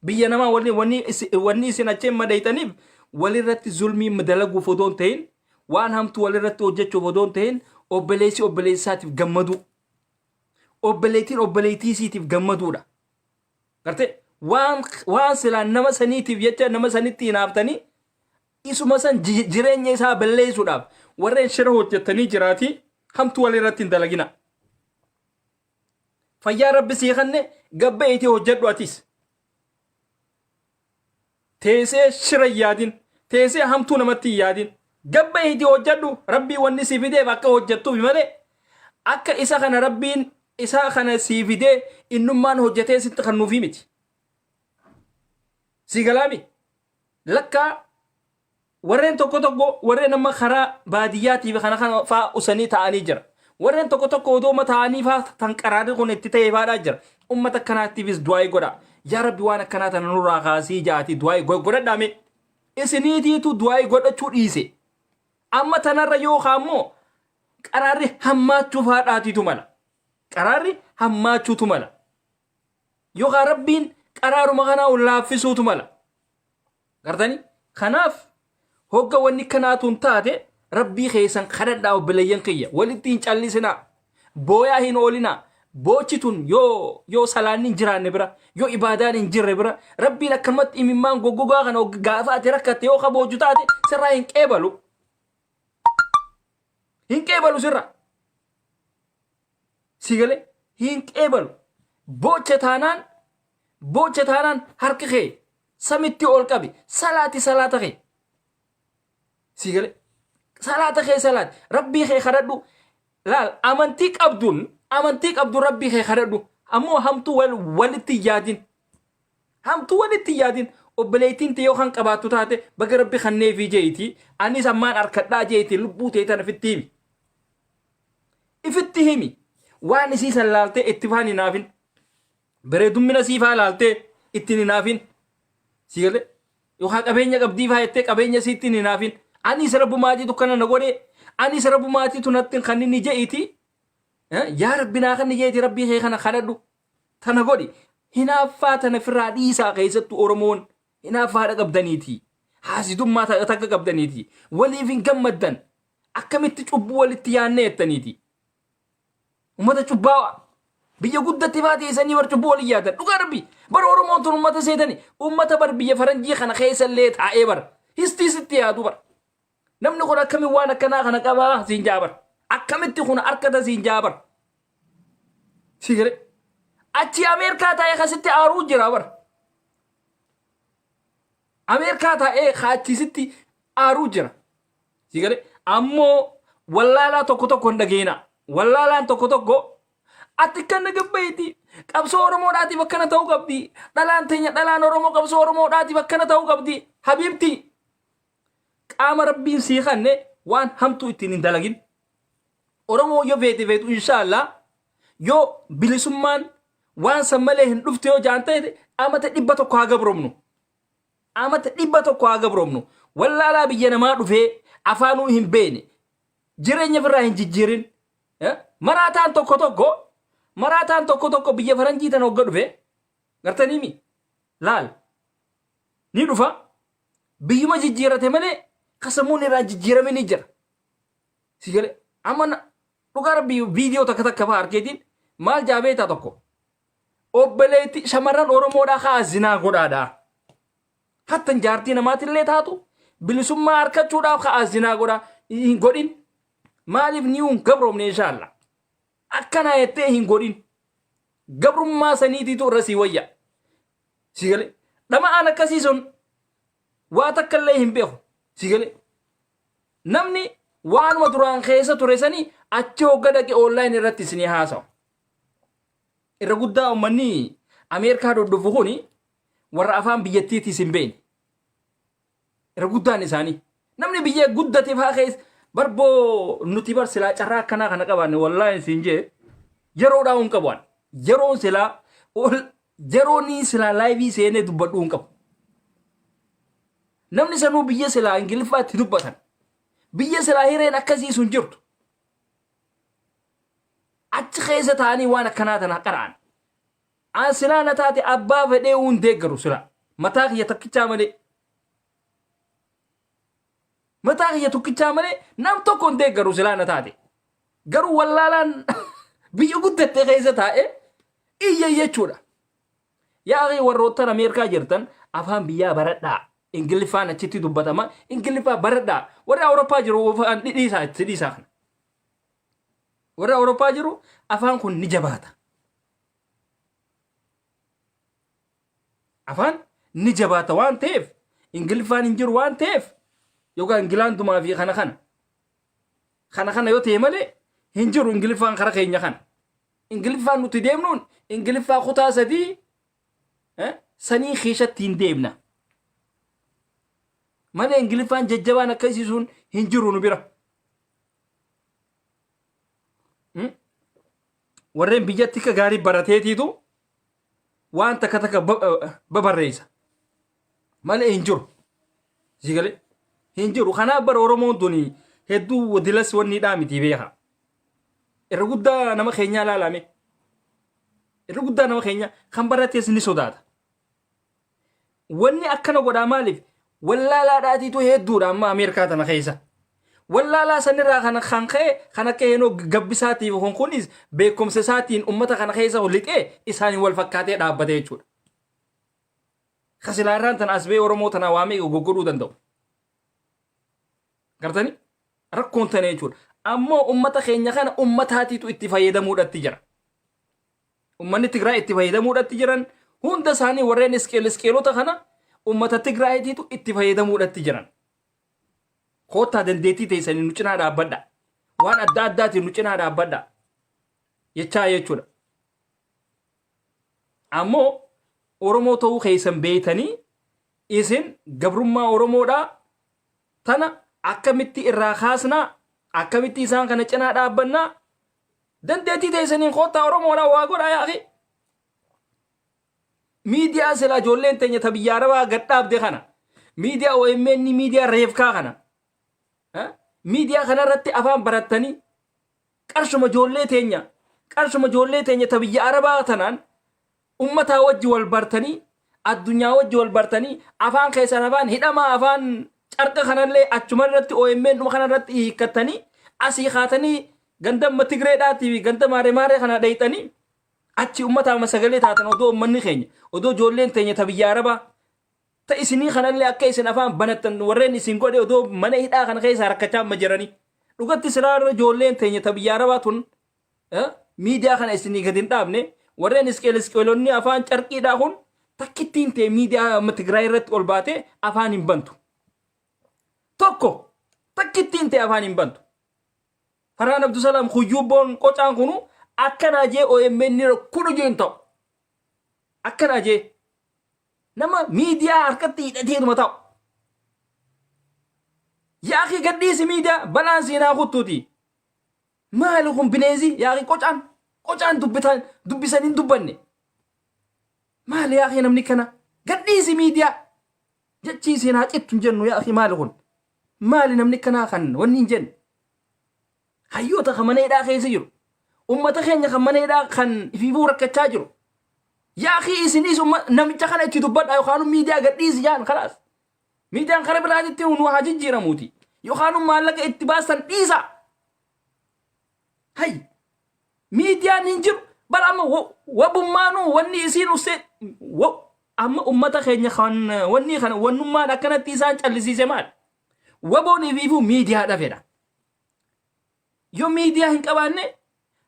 Biyya namaa wanni isin achiin madaytaniif walirratti zulmii dalaguuf odoo hin ta'in, waan hamtuu walirratti hojjechuuf odoo hin ta'in, obboleessi obboleessaatiif gammaduu, obboleettiin obboleettii isiitiif gammaduudha. Gartee, waan silaa nama saniitiif jecha nama sanitti hinaaftanii isuma san jireenya isaa balleessuudhaaf warreen shira hojjettanii jiraatii hamtuu walirratti hin dalagina. Fayyaa rabbi sii kanne gabba itti hojjedhu atis. Teessee shira hin yaadin. Teessee hamtuu namatti hin yaadin. Gabba itti hojjedhu. Rabbii wanni si fideef akka hojjettuuf malee akka isa kana rabbiin isa kana sii fidee innummaan hojjetee sitti kennuufi miti. Si galaami? Lakkaa warreen tokko tokko, warreen amma karaa baadiyyaatiif kana kana faa usanii ta'anii jira. Warreen tokko tokko odooma ta'anii faa tan qaraarri kun itti ta'e faadhaa jira. Ummata akkanaatiifis du'aa godha. Yaa Rabbi, waan akkanaa tana nurraa kaasii jaati du'aa godhadhaame. Isiniitiitu du'aa godhachuu dhiise. Amma tanarra yookaan immoo qaraarri hammaachuu faadhaatiitu mala. Qaraarri hammaachuutu mala. Yookaan Rabbiin qaraaruma kanaa ol laaffisuutu mala. Gartanii? Kanaaf hogga wanni kanaatuun taate Rabbii keessan kadhadhaa, obboleeyyan kiyya. Walitti hin callisinaa. Booyaa hin oolinaa. Boochi tun yoo salaanni hin jiraanne bira, yoo ibaadaan hin jirre bira, Rabbiin akkanumatti imimmaan goggogaa kana gaafa ati rakkatte yoo kabooju taate sirraa hin qeebalu. Hin qeebalu sirra. Si galee hin qeebalu. Boocha taanaan harki kee samitti ol qabi. Salaati, salaata kee. Si galee salaata kee salaati. Rabbii kee kadhadhu. Laal, amantii qabduun Rabbii kee kadhadhu. Ammoo hamtuu walitti hin yaadin. Hamtuu walitti hin yaadin. Obboleettiin ta'e yoo kan qabaattu taate, baga Rabbi kanneefii jeeti. Anis ammaan harkadhaa jeeti, lubbuu ta'e tana ifitti himi. Ifitti himi. Waan isii san laaltee itti faan hinaafin. Bareedummina siifaa laaltee ittiin hinaafin. Si galee? Yookaan qabeenya qabdii faa jettee qabeenya isiitti hin hinaafin. Anis Rabbumaatiitu kana na godhe. Anis Rabbumaatiitu natti kan inni je'iti. Yaa Rabbi naa kan jeeti, Rabbii kee kana kadhadhu. Tana godhi. Hinaaffaa tana firraa dhiisaa. Keessattuu Oromoon hinaaffaadha qabdaniiti. Haasidummaa takka qabdaniiti. Waliif hin gammaddan. Akkamitti cubbuu walitti yaannee jettaniiti. Uummata cubbaawaa. Biyya guddatti faa teessanii bar cubbuu walii yaadan. Dhugaa Rabbi. Bar Oromoon tun uummata seetani. Uummata bar biyya faranjii kana keessa illee taa'ee bar. Histii sitti yaadu bar. Namni kun akkamiin waan akkanaa kana qabaa siin jaa bar. Akkamitti kun harkata siin jaa bar. Si galee. Achi Ameerikaa taa'ee kasitti aaruu jira bar. Ameerikaa taa'ee kaachisitti aaruu jira. Si galee, ammoo wallaalaa tokko tokko hin dhageena. Wallaalaan tokko tokko ati kan gabbayti, qabsoo Oromoodhaatiif akkana ta'uu qabdi. Dhalaan teenya, dhalaan Oromoo qabsoo Oromoodhaatiif akkana ta'uu qabdi. Habiibti, qaama Rabbiin sii kanne waan hamtuu ittiin hin dalagin. Oromoo yoo feete feetu, inshaallah, yoo bilisummaan waan san malee hin dhufte yoo jaan ta'e, amata 100 haa gabroomnu. Amata 100 haa gabroomnu. Wallaalaa biyya namaa dhufee afaanuu hin beene. Jireenya ofirraa hin jijjiirin. Maraataan tokko tokko biyya faranjii tana hogga dhufe gartanii mi laal ni dhufa, biyyuma jijjiirate malee kasamuun irraa jijjiirame ni jira. Si galee, amma dhugaa Rabbii viidiyoo takka takka fa'aa argeetiin maal jaabeetaa tokko obboleetti shamarran Oromoodhaa kaa zinaa godhaadhaa. Hattan jaartii namaatillee taatu bilisummaa harkachuudhaaf kaa zinaa godhaa hin godhin. Maaliif ni hin gabroomne inshaallah. Akkana jettee hin godhin. Gabrummaa saniitiitu irra sii wayya. Si galee, dhama'aan akkasii sun waa takka illee hin beeku. Si galee, namni waanuma duraan keessa ture sanii achi hogga dhaqe online irratti isinii haasawa. Irra guddaa uummanni Ameerikaa dhodhufu kuni warra afaan biyyattiitiis hin beekne. Irra guddaan isaanii. Namni biyya guddate fa'aa keessa barboo nuti bar silaa carraa akkanaa kana qabaanne, wallaahi siin jee, yeroodhaa hin qabu ani. Yeroon silaa yeroo niin silaa live seenee dubbadhuu hin qabu. Namni sanuu biyya silaa Ingiliffaatti dubbatan. Biyya silaa hireen akkasii sun jirtu. Achi keessa taa'anii waan akkanaa tana qara'an. An silaa na taate abbaa fedhee uun deeggaru silaa. Mataa kiyya tokkichaa malee. Mataa kiyya tokkichaa malee nam tokko hin deeggaru silaa na taate. Garuu wallaalaan biyya guddatte keessa taa'ee iyya jechuudha. Yaa akhi, warroottan Ameerikaa jirtan, afaan biyyaa baradhaa. Ingiliffaan achitti dubbatama. Ingiliffaa baradhaa. Warri Awurooppaa jiru afaan dhidhiisaa itti dhiisaa kana. Warri Awurooppaa jiru afaan kun ni jabaata. Afaan ni jabaata waan ta'eef, Ingiliffaan hin jiru waan ta'eef, yookaan Ingilaandumaa fi kana kana. Kana kana yoo ta'e malee hin jiru Ingiliffaan kara keenya kana. Ingiliffaan nuti deemnuun Ingiliffaa kutaa 3 sanii keessatti hin deemna. Malee Ingiliffaan jajjabaan akkasii sun hin jiru nu bira. Warreen biyyatti akka gaarii barateetiitu waan takka takka babarreessa. Malee hin jiru. Sigalee hin jiru. Kanaaf bara Oromoon tuni hedduu dilas wanni dhaa miti beeka. Irra guddaa nama keenyaa ilaalame. Irra guddaa nama keenya kan barates ni sodaata. Wanni akkana godhaa maaliif? Wallaalaadhaatiitu hedduudha amma Ameerikaa tana keessa. Wallaalaa sanirraa kan kan ka'e kan akka Heenoo Gabbisaatiif kun kunis beekumsa isaatiin ummata kana keessa lixee isaaniin wal fakkaatee dhaabbate jechuudha. Kasilaarraan tana as ba'ee Oromoo tana waamee goggodhuu danda'u. Gartanii? Rakkoon tana jechuudha. Ammoo ummata keenya kana ummataatiitu itti fayyadamuudhatti jira. Ummanni Tigraay itti fayyadamuudhatti jiran hunda isaanii warreen isqeel isqeelota kana ummata Tigraayiitiitu itti fayyadamuudhatti jiran. Koottaa dandeettii teessanii nu cinaa dhaabbadha. Waan adda addaatiin nu cinaa dhaabbadha. Jechaa jechuudha. Ammoo Oromoo ta'uu keessan beeytanii isin gabrummaa Oromoodhaa tana akkamitti irraa kaasnaa, akkamitti isaan kana cinaa dhaabbannaa, dandeettii teessaniin koottaa Oromoodhaa waa godhaa yaaqi. Miidiyaa silaa ijoolleen teenya ta biyya Arabaa gad dhaabde kana, miidiyaa OMN, miidiyaa reefkaa kana, miidiyaa kanarratti afaan barattanii qarshuma ijoollee teenya ta biyya Arabaa tanaan ummataa wajji wal bartanii, addunyaa wajji wal bartanii, afaan keessan afaan hidhamaa afaan carqa kanallee achuma irratti OMN dhuma kanarratti hiikkattanii asii kaatanii gandamma Tigreedhaatii fi ganda maaree maaree kana dheeyxanii achi ummata amma sagalee taatan, odoo ummanni keenya, odoo ijoolleen teenya ta biyya Arabaa ta isinii kanallee akka isin afaan banattan warreen isin godhe odoo mana hidhaa kana keessa rakkachaa amma jiranii, dhugatti silaa irra ijoolleen teenya ta biyya Arabaa tun miidiyaa kana isinii gadi hin dhaabne, warreen isqeel isqeelonni afaan carqiidhaa kun takkittiin ta'e miidiyaa amma Tigraay irratti ol baatee afaan hin bantu. Tokko takkittiin ta'e afaan hin bantu. Farhaan Abdusalaam Kuyyuubboon qocaan kunu akkanaa jee OMN kudhu jee hin ta'u. Akkanaa jee nama miidiyaa harkatti hidhateetuma ta'u. Yaaqii gadhiisi, miidiyaa balaan seenaa kuttuuti. Maali kun bineensi yaaqii qocaan qocaan dubbitan dubbisan hin dubbanne. Maali yaaqii namni kana gadhiisi, miidiyaa jechii seenaa cittu hin jennu. Yaaqii maali kun, maali namni kanaa kan wanni hin jenne? Hayyoota kan mana hidhaa keessa jiru, ummata keenya kan mana hidhaa kan ifiifuu rakkachaa jiru. Yaaqii isinis namicha kana itti dubbadha yookaan miidiyaa gadhiisi jaan kalaas. Miidiyaan kara biraatitti nu haa jijjiiramuuti. Yookaan maallaqa itti baasan dhiisa. Hay, miidiyaan hin jiru. Bara amma wabummaanuu wanni isiin ussee amma ummata keenya kan wanni kana wannummaan akkanatti isaan callisiise maal? Waboon ifiifuu miidiyaa fedha. Yoo miidiyaa hin qabaanne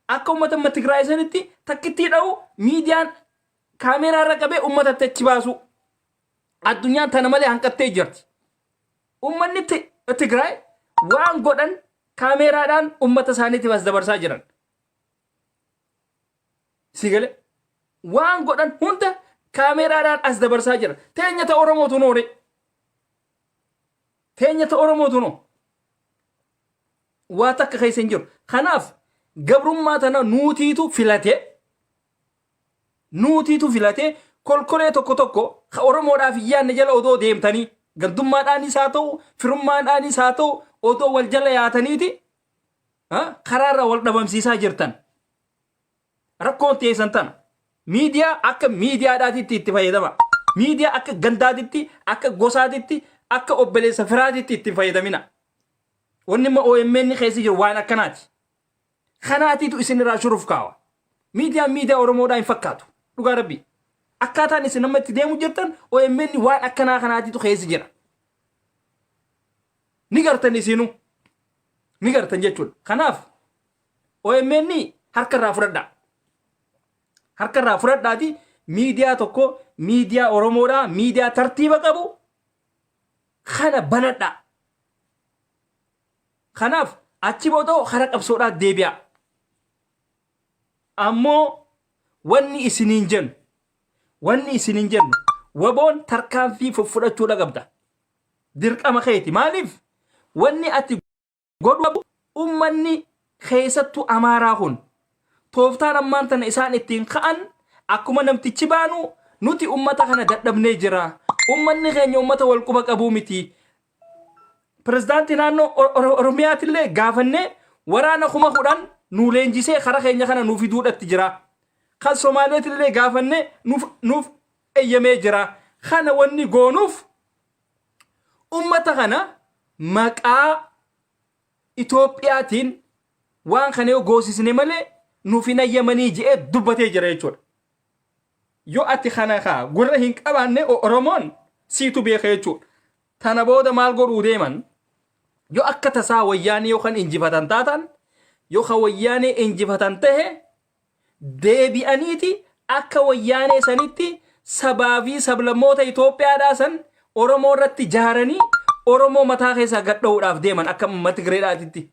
akka ummata amma Tigraay sanitti takkittii dha'u, miidiyaan kaameeraa irra qabee ummatatti achi baasu. Addunyaan tana malee hanqattee jirti. Ummanni Tigraay waan godhan kaameeraadhaan ummata isaaniitiif as dabarsaa jiran. Si galee, waan godhan hunda kaameeraadhaan as dabarsaa jiran. Teenya ta Oromootu noore. Teenya ta Oromootu noo. Waa takka keessa hin jiru. Kanaaf gabrummaa tana nuutiitu filatee, nuutiitu filatee, kolkolee tokko tokko ka Oromoodhaaf hin yaadne jala odoo deemtanii, gandummaadhaanis haa ta'u, firummaadhaanis haa ta'u, odoo wal jala yaataniiti karaarra wal dhabamsiisaa jirtan. Rakkoon teessan tana. Miidiyaa akka miidiyaadhaatitti itti fayyadama. Miidiyaa akka gandaatitti, akka gosaatitti, akka obboleessa firaatitti itti hin fayyadamina. Wanni immoo OMN keessa jiru waan akkanaati. Kanaatiitu isinirraa shuruuf kaawa. Miidiyaan miidiyaa Oromoodhaa hin fakkaatu. Dhugaa rabbi. Akkaataan isin amma itti deemu jirtan OMN waan akkanaa kanaatiitu keessa jira. Ni gartan isinuu. Ni gartan jechuudha. Kanaaf OMN harka irraa fudhadhaa. Harka irraa fudhadhaati miidiyaa tokko, miidiyaa Oromoodhaa, miidiyaa tartiiba qabu kana banadhaa. Kanaaf achi booda kara qabsoodhaa deebi'a. Ammoo wanni isiniin jennu waboon tarkaanfii fudhachuudha qabda. Dirqama keeti. Maaliif? Wanni ati godhu ummanni keessattuu Amaaraa kun tooftaan ammaan tana isaan ittiin ka'an akkuma namtichi baanu nuti ummata kana dadhabnee jira. Ummanni keenya ummata wal quba qabuu miti. Pirezidaantii naannoo Oromiyaatillee gaafannee waraana 10,000 nu leenjisee kara keenya kana nu fiduudhatti jira. Kan Somaaleetillee gaafannee nuuf eeyyamee jira. Kana wanni goonuuf ummata kana maqaa Itoophiyaatiin waan kana yoo goosisne malee nuuf hin hayyamanii je'ee dubbatee jira jechuudha. Yoo ati kana kaa gurra hin qabaanne Oromoon siitu beeka jechuudha. Tana booda maal godhuu deeman? Yoo akka tasaa wayyaanee yookaan injifatan taatan, yoo ka wayyaanee injifatan tahe, deebi'aniiti akka wayyaanee sanitti sabaa fi sablammoota Itoophiyaadhaa san Oromoo irratti jaaranii Oromoo mataa keessaa gad dho'uudhaaf deeman akka uummata Tigireedhaatitti.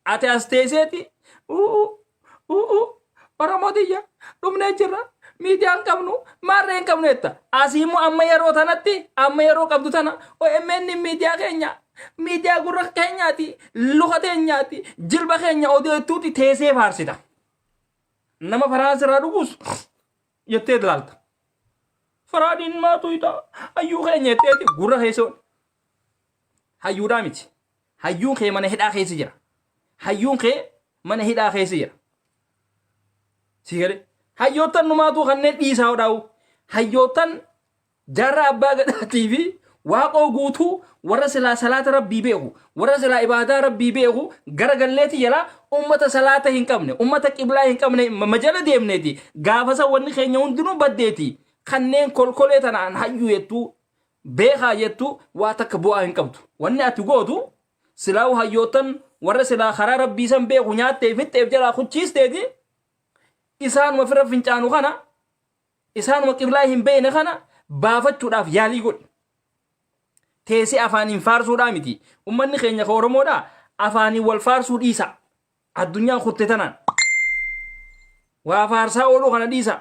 Ati as teesseeti u'u u'u Oromoo tiyya dhumnee jirra, miidiyaa hin qabnu, maarree hin qabnu jetta. Asii immoo amma yeroo tanatti, amma yeroo qabdu tana, OMN miidiyaa keenya, miidiyaa gurra keenyaati, luka teenyaati, jilba keenya odeettuuti teessee faarsita. Nama Faraans irraa dhugus jettee ilaalta. Faraadiin maatu ita hayyuu keenya jetteeti gurra keessa hayyuudhaa miti. Hayyuun kee mana hidhaa keessa jira. Hayyuun kee mana hidhaa keessa jira. Si galee? Hayyoottan numaatuu kanneen dhiisaa hodhaa'u. Hayyoottan Jaarraa Abbaa Gadaatii fi Waaqoo Guutuu, warra silaa salaata Rabbii beeku, warra silaa ibaadaa Rabbii beeku gara galleeti jalaa ummata salaata hin qabne, ummata qiblaa hin qabne majala deemneeti. Gaafa san wanni keenya hundinuu baddeeti. Kanneen kolkolee tanaan hayyuu jettuu, beekaa jettu waa takka bu'aa hin qabdu. Wanni ati gootu silaa hayyoottan warra silaa karaa Rabbii san beeku nyaattee fixxeef jalaa kuchiisteeti, isaanuma firra fincaanu kana, isaanuma qiblaa hin beekne kana baafachuudhaaf yaalii godhi. Teessee afaaniin faarsuudhaa miti. Ummanni keenya ka Oromoodhaa afaaniin wal faarsuu dhiisa. Addunyaan kutte tanaan. Waa faarsaa ooluu kana dhiisa.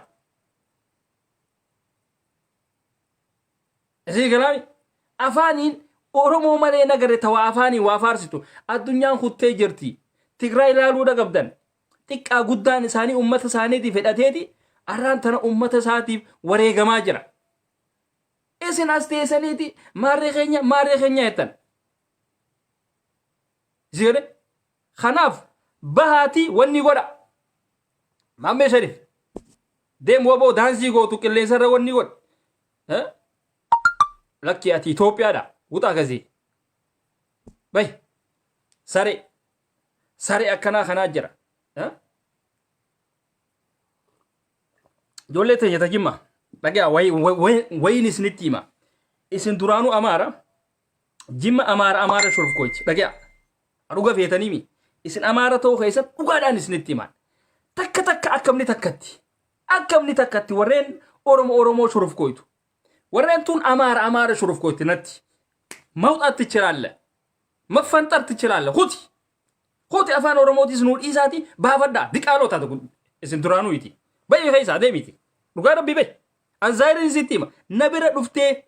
Isii galaami. Afaaniin Oromoo malee nagare ta waa afaaniin waa faarsitu. Addunyaan kuttee jirti. Tigraay ilaaluu qabdan. Xiqqaa guddaan isaanii ummata isaaniitiif hidhateeti arraan tana ummata isaatiif wareegamaa jira. Isin as teessaniiti maarree keenya, maarree keenya jettan. Isin kanaaf bahaatii wanni godha. Maammee Sharif deem, waboo daansii gootu qilleensarra wanni godha. Lakki, ati Itoophiyaadha. Wuxaa gazee. Bay saree saree akkanaa kanaa jira. Ijoollee teenya ta Jimma dhagaa, wayiin isinitti hima. Isin duraanuu Amaara, Jimma Amaara Amaara shurufkoochi dhagaa dhuga feetaniimi. Isin Amaara ta'uu keessan dhugaadhaan isinitti himaan. Takka takka akkamni takkatti akkamni takkatti warreen Oromoo Oromoo shurufkooytu. Warreen tun Amaara Amaara shurufkooyti natti. Mawxaat tichilaalle. Maffanxar tichilaalle. Kuti. Kuti afaan Oromootis nuu dhiisaati baafadhaa. Diqaaloo taate kun isin duraanuu iti. Bayi keessaa deemiti. Dhugaa Rabbii bayi. An zaayiriin sitti hima. Na bira dhuftee,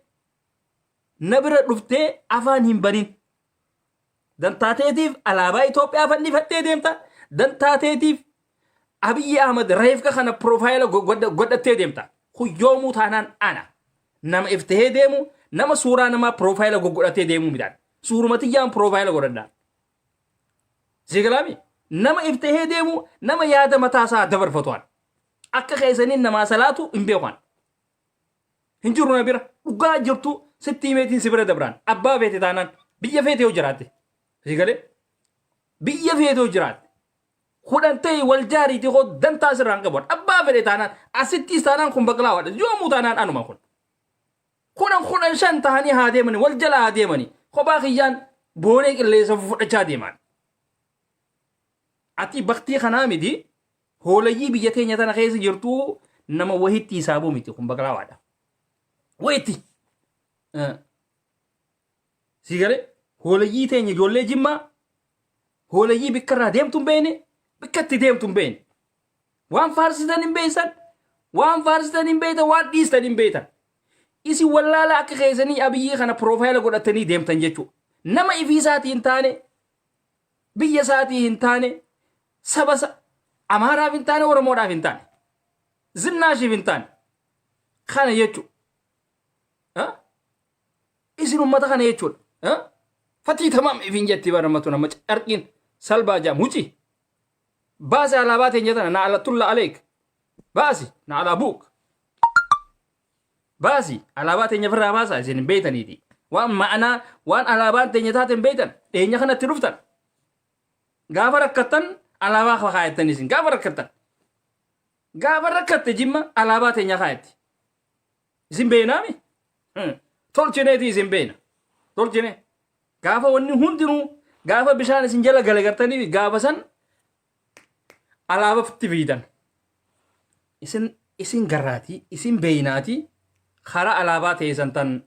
na bira dhuftee afaan hin banin. Dantaa teetiif alaabaa Itoophiyaa fannifattee deemta. Dantaa teetiif Abiyyi Ahmad reefka kana profile godhattee deemta. Kun yoomuu taanaan ana. Nama iftahee deemu, nama suuraa namaa profile godhatee deemuu midhaan. Suuruma tiyyaan profile godhadhaa. Siigalaami? Nama iftahee deemu, nama yaada mataa isaa dabarfatu an. Akka keessaniin namaa salaatu hin beeku an. Hin jiru na bira. Dhugaa jirtu sitti himeetiin si bira dabraan. Abbaa feete taanaan biyya feete yoo jiraatte. Siigalee? Biyya feete yoo jiraatte. 10 ta'e wal jaariitii koo dantaa sirraan qabu. Abbaa fedhe taanaan asittiis taanaan kun baqlaawaadha. Yoomuu taanaan anuma kun. 10 15 ta'anii haa deemanii, wal jala haa deemanii, kophaa kiyyaan boonee qilleensa fudhachaa deeman. Ati baktii kanaa miti, hoolayyii biyya teenya tana keessa jirtu nama wahitti hisaabuu miti, kun baqlaawaadha. Wahitti. Si galee, hoolayyii teenya ijoollee Jimmaa, hoolayyii bikka irraa deemtu hin beekne, bikka itti deemtu hin beekne. Waan faarsitan hin beektan, waan faarsitan hin beektan, waan dhiistan hin beektan. Isin wallaalaa akka keessanii Abiyyii kana profile godhatanii deemtan jechuudha. Nama ifii isaatii hin taane, biyya isaatii hin taane, saba Amaaraaf hin taane, Oromoodhaaf hin taane, Zinnaashiif hin taane. Kana jechuudha. Isin ummata kana jechuudha. Fatii tamaam ifin jetti bara matu nama carqiin salbaa jaam huci. Baasi alaabaa teenya tana, na alatulla aleek. Baasi na alaabuuk. Baasi alaabaa teenya ofirraa baasa, isin hin beeytaniiti. Waan ma'anaa waan alaabaan teenya taate hin beeytan. Dhiyeenya kanatti dhuftan. Gaafa rakkattan alaabaa kaayattan isin gaafa rakkattan. Gaafa rakkatte Jimma alaabaa teenya kaayatti. Isin beeynaami? Tolchineeti isin beeyna. Tolchine. Gaafa wanni hundinuu gaafa bishaan isin jala gale gartanii gaafa san alaabatti fiidan. Isin garraatii isin beeynaatii karaa alaabaa teessan tan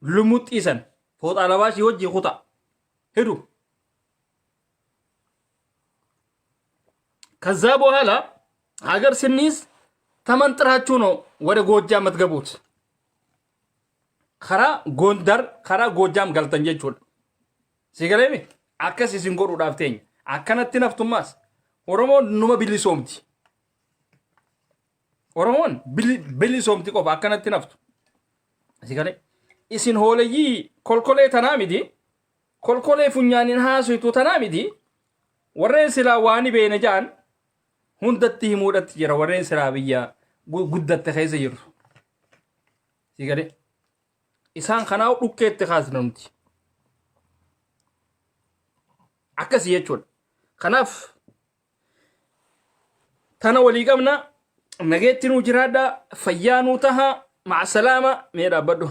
lumuxxii san fooxa alaabaa ishii wajjin kuta hidu. ከዛ በኋላ ሀገር ስንይዝ ተመንጥራችሁ ነው ወደ ጎጃም የምትገቡት። Karaa Gondar karaa Goojjaam galtan jechuudha. Si galeemi akkas isin godhuudhaaf teenya. Akkanatti naftummaas Oromoon numa bilisoomti. Oromoon bilisoomti qofa akkanatti naftu. Si galee isin hooleyyii kolkolee tanaa miti. Kolkolee funyaaniin haasoftu tanaa miti. Warreen silaa waani beena ja'an hundatti himuudhatti jira warreen silaa biyya guddatte keessa jirtu. Si galee isaan kanaa dhukkeetti kaasna nuti. Akkasii jechuudha. Kanaaf tana walii qabna, nageetti nuu jiraadha, fayyaa nuu taha, ma'a salaama. Mee dhaabbadhu.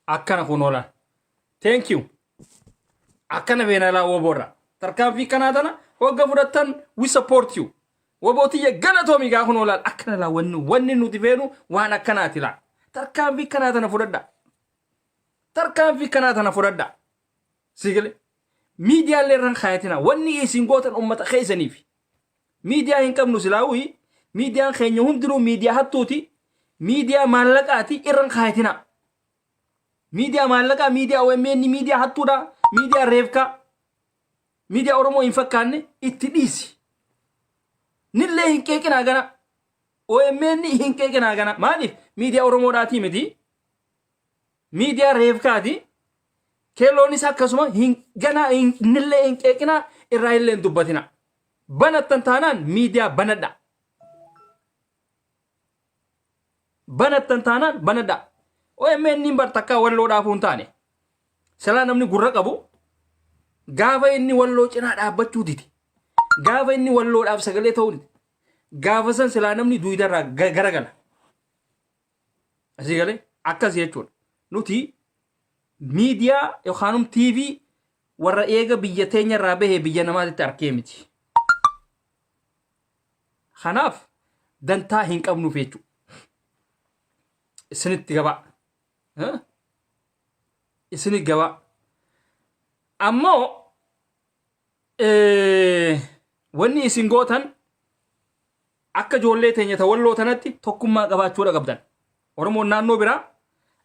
Akkana kun oolan. Thank you. Akkana beenalaa woboorra. Tarkaanfii kanaa tana hogga fudhattan we support you. Wobootiyya galatoomi gaa kun oolaan akkana laa wanni nuti feenu waan akkanaati laa. Tarkaanfii kanaa tana fudhadha. Tarkaanfii kanaa tana fudhadha. Sigale. Miidiyaalee irraan kaayatina wanni isin gootan ummata keessaniif. Miidiyaa hin qabnu silaawii miidiyaan keenya hundinuu miidiyaa hattuuti. Miidiyaa maallaqaati irraan kaayatina. Miidiyaa maallaqaa, miidiyaa OMN, miidiyaa hattuudha, miidiyaa reefkaa, miidiyaa Oromoo hin fakkaanne itti dhiisi. Nillee hin qeeqinaa gana. OMN hin qeeqinaa gana. Maaliif miidiyaa Oromoodhaatii miti. Miidiyaa reefkaati. Keelloonis akkasuma hin ganaa nillee hin qeeqinaa, irraa illee hin dubbatina. Banattan taanaan miidiyaa banadha. Banattan taanaan banadha. OMN hin bar takkaa walloodhaafuu hin taane. Silaa namni gurra qabu gaafa inni walloo cinaa dhaabbachuu dide. Gaafa inni walloodhaaf sagalee ta'uu dide. Gaafa san silaa namni duwidarraa garagala. Asii galee akkas jechuudha. Nuti miidiyaa yookaan TV warra eega biyya teenya irraa bahee biyya namaatitti arkee miti. Kanaaf dantaa hin qabnuuf jechuudha. Isinitti gabaa. Isinitti gabaa. Ammoo wanni isin gootan akka ijoollee teenya ta walloo tanatti tokkummaa qabaachuudha qabdan. Oromoon naannoo biraa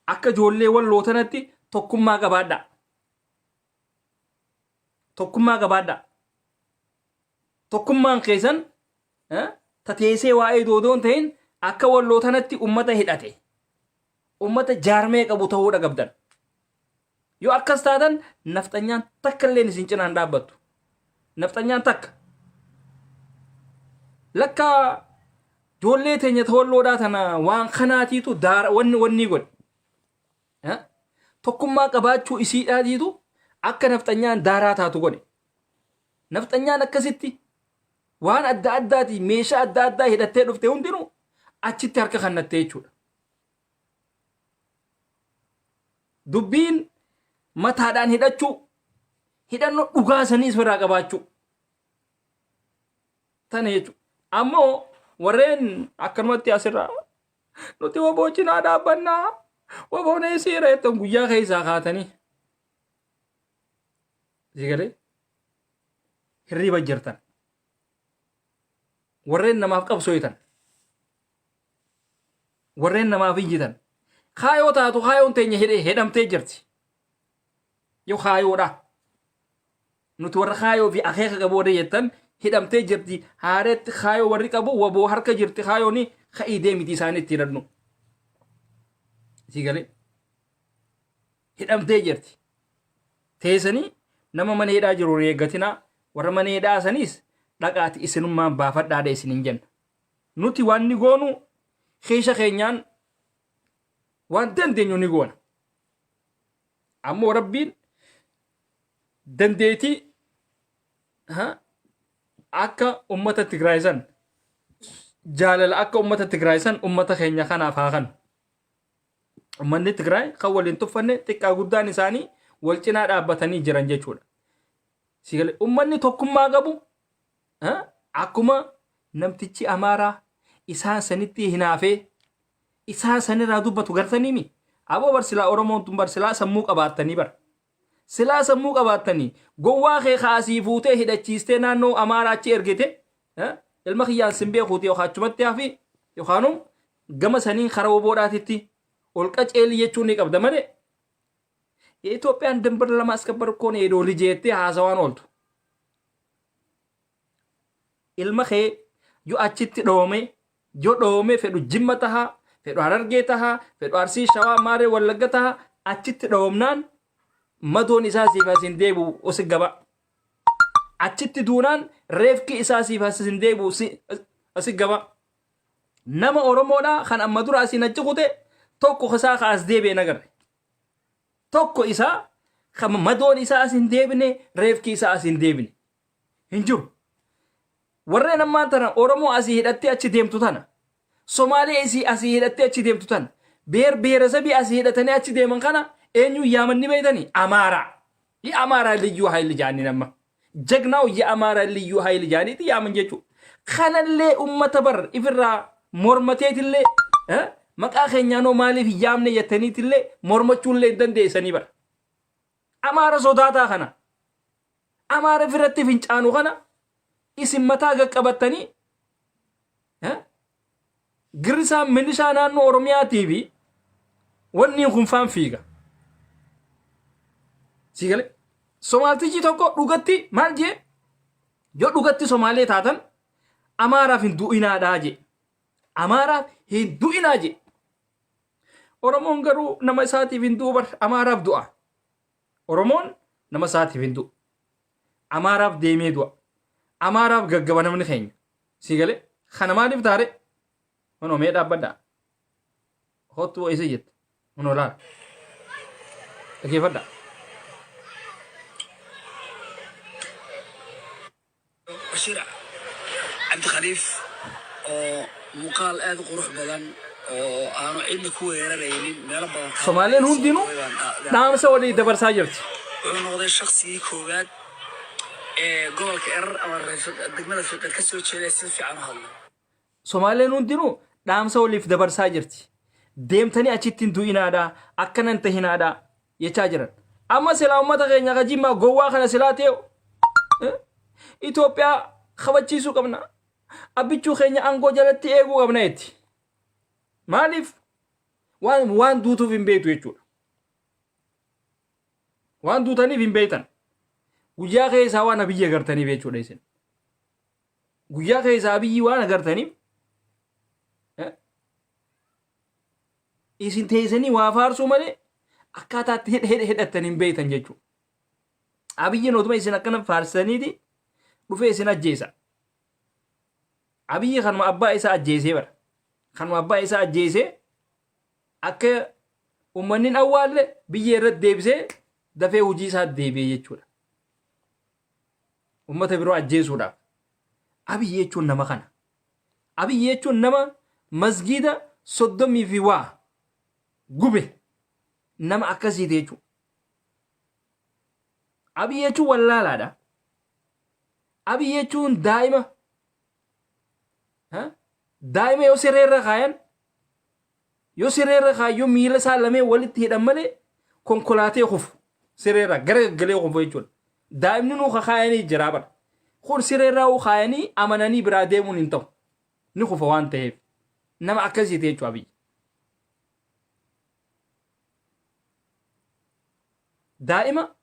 akka ijoollee walloo tanatti tokkummaa qabaadha. Tokkummaa qabaadha. Tokkummaan keessan ta teessee waa'ee doodoon ta'in akka walloo tanatti ummata hidhate. Ummata jaarmee qabu ta'uudha qabdan. Yoo akkas taatan nafxanyaan takka illeen isin cinaan dhaabbattu. Nafxanyaan takka. Lakka ijoollee teenya ta walloodhaa tana waan kanaatiitu daara wanni wanni godhe. Tokkummaa qabaachuu isiidhaatiitu akka nafxanyaan daaraa taatu godhe. Nafxanyaan akkasitti waan adda addaatii meeshaa adda addaa hidhattee dhufte hundinuu achitti harka kannatte jechuudha. Dubbiin mataadhaan hidhachuu, hidhannoo dhugaa saniis ofirraa qabaachuu. Tana jechuudha. Ammoo warreen akkanumatti asirraa nuti waboo cinaa dhaabbannaa waboon eessiira jettan guyyaa keessaa kaatanii. Sigalee hirriiba jirtan. Warreen namaaf qabsooytan. Warreen namaaf iyyitan. Kaayoo taatu kaayoon teenya hidhamtee jirti. Yoo kaayoodha. Nuti warra kaayoo fi akeeka qabu warri jettan hidhamtee jirti. Haareetti kaayoo warri qabu waboo harka jirti kaayooni ka'ii deemiti isaanii itti hidhadhu. Sii galee. Hidhamtee jirti. Teessanii nama mana hidhaa jiru hin eeggatinaa. Warra mana hidhaa saniis dhaqaati isinummaan baafadhaadha isinin jenna. Nuti waan ni goonu keessa keenyaan waan dandeenyu ni goona. Ammoo Rabbiin dandeetii akka ummata Tigraay san jaalala akka ummata Tigraay san ummata keenya kanaaf haa kanu. Ummanni Tigraay kan waliin tuffanne xiqqaa guddaan isaanii wal cinaa dhaabbatanii jiran jechuudha. Sigalee ummanni tokkummaa qabu akkuma namtichi Amaaraa isaan sanitti hinaafee isaan sanirraa dubbatu gartaniimi. Aboo bar silaa Oromoon tun bar silaa sammuu qabaattanii bar. Silaa sammuu qabaattanii gowwaa kee kaasii fuutee hidhachiistee naannoo Amaaraa achi ergite ilma kiyyaan sin beekuuti yookaan achumatti hafi yookaanum gama saniin karaa woboodhaatitti ol qaceeli jechuun ni qabda malee Itoophiyaan dambar lama askabbar koon eedooli jeettee haasawaan ooltu. Ilma kee yoo achitti dhoome yoo dhoome fedhu Jimma taha, fedhu Harargee taha, fedhu Arsii, Shawaa, Maaree, Wallagga taha achitti dhoomnaan madoon isaa siif as hin deebi'u osi gaba. Achitti duunaan reefki isaa siif as hin deebi'u asi gaba. Nama Oromoodhaa kan amma dura asiin achi kute tokko isaa ka as deebi'e nagarre. Tokko isaa kan madoon isaa as hin deebine reefki isaa as hin deebine. Hin jiru. Warreen ammaan tana Oromoo asii hidhattee achi deemtu tana, Somaalee isii asii hidhattee achi deemtu tana, beer beeresabii asii hidhatanii achi deeman kana eenyuun yaaman ni beeytanii? Amaaraa. Amaaraa liyyuu hayli jaaniin amma. Jagnaaw የአማራ ልዩ ኃይል jaaniiti yaaman jechuudha. Kanallee ummata bar ifirraa mormateetillee maqaa keenyaanoo maaliif hin yaamne jettaniitillee mormachuullee hin dandeessanii bar. Amaara sodaataa kana. Amaara ifirratti fincaanu kana isin mataa qaqqabattanii girrisaan milishaa naannoo Oromiyaatii fi wanni kun faan fiiga. Sii galee Somaaltichi tokko dhugatti maal jee yoo dhugatti Somaalee taatan Amaaraaf hin du'inaadhaa jee. Amaaraaf hin du'inaa jee. Oromoon garuu nama isaatiif hin du'u bar Amaaraaf du'a. Oromoon nama isaatiif hin du'u. Amaaraaf deemee du'a. Amaaraaf gaggaba namni keenya. Sii galee kana maaliif taare? Kunoo mee dhaabbadhaa. Hottuu eessa jetta? Kunoo laala. Dhaggeeffadhaa. Bashiir Cabdi Khaliif oo muuqaal aad u qurux badan oo aanu cidna ku weeraraynin meelo badan Somaaleen hundinuu dhaamsa walii dabarsaa jirti. Wuxuu noqday shaqsigii koowaad ee gobolka Erar ama degmada Fiqir ka soo jeeday si fiican u hadlay. Somaaleen hundinuu dhaamsa waliif dabarsaa jirti. Deemtanii achitti hin du'inaadha, akkana hin tahinaadha jechaa jiran. Amma silaa uummata keenya ka Jimmaa gowwaa kana silaa ta'e Itoophiyaa kabachiisuu qabna. Abbichuu keenya aangoo jalatti eeguu qabna jetti. Maaliif? Waan duutuuf hin beektu jechuudha. Waan duutaniif hin beektan. Guyyaa keessaa waan abiyyi agartaniif jechuudha isin. Guyyaa keessaa abiyyi waan agartaniif isin teessanii waa faarsuu malee akkaataa itti hidhattan hin beektan jechuudha. Abiyyiin otuma isin akkana faarsaniiti dhufee isin ajjeesa. Abiyyi kanuma abbaa isaa ajjeesee bara. Kanuma abbaa isaa ajjeesee akka uummanni hin awwaalle biyya irratti deebisee dafee hojii isaa deebi'e jechuudha. Uummata biroo ajjeesuudhaaf. Abiyyi jechuun nama kana. Abiyyi jechuun nama masgiida 30 fi waa gube nama akkasiiti jechuudha. Abiyyi jechuun wallaalaadha. Abiyyi jechuun daa'ima. Daa'ima yoo sireerra kaayan yoo sireerra kaayan yoo miila isaa lameen walitti hidhan malee konkolaatee kufu sireerra gara gaggalee kufu jechuudha. Daa'imni nuu kakaayanii jira bara. Kun sireerraa uu kaayanii amananii biraa deemuun hin ta'u. Ni kufa waan ta'eef. Nama akkasiiti jechuudha Abiyyi. Daa'ima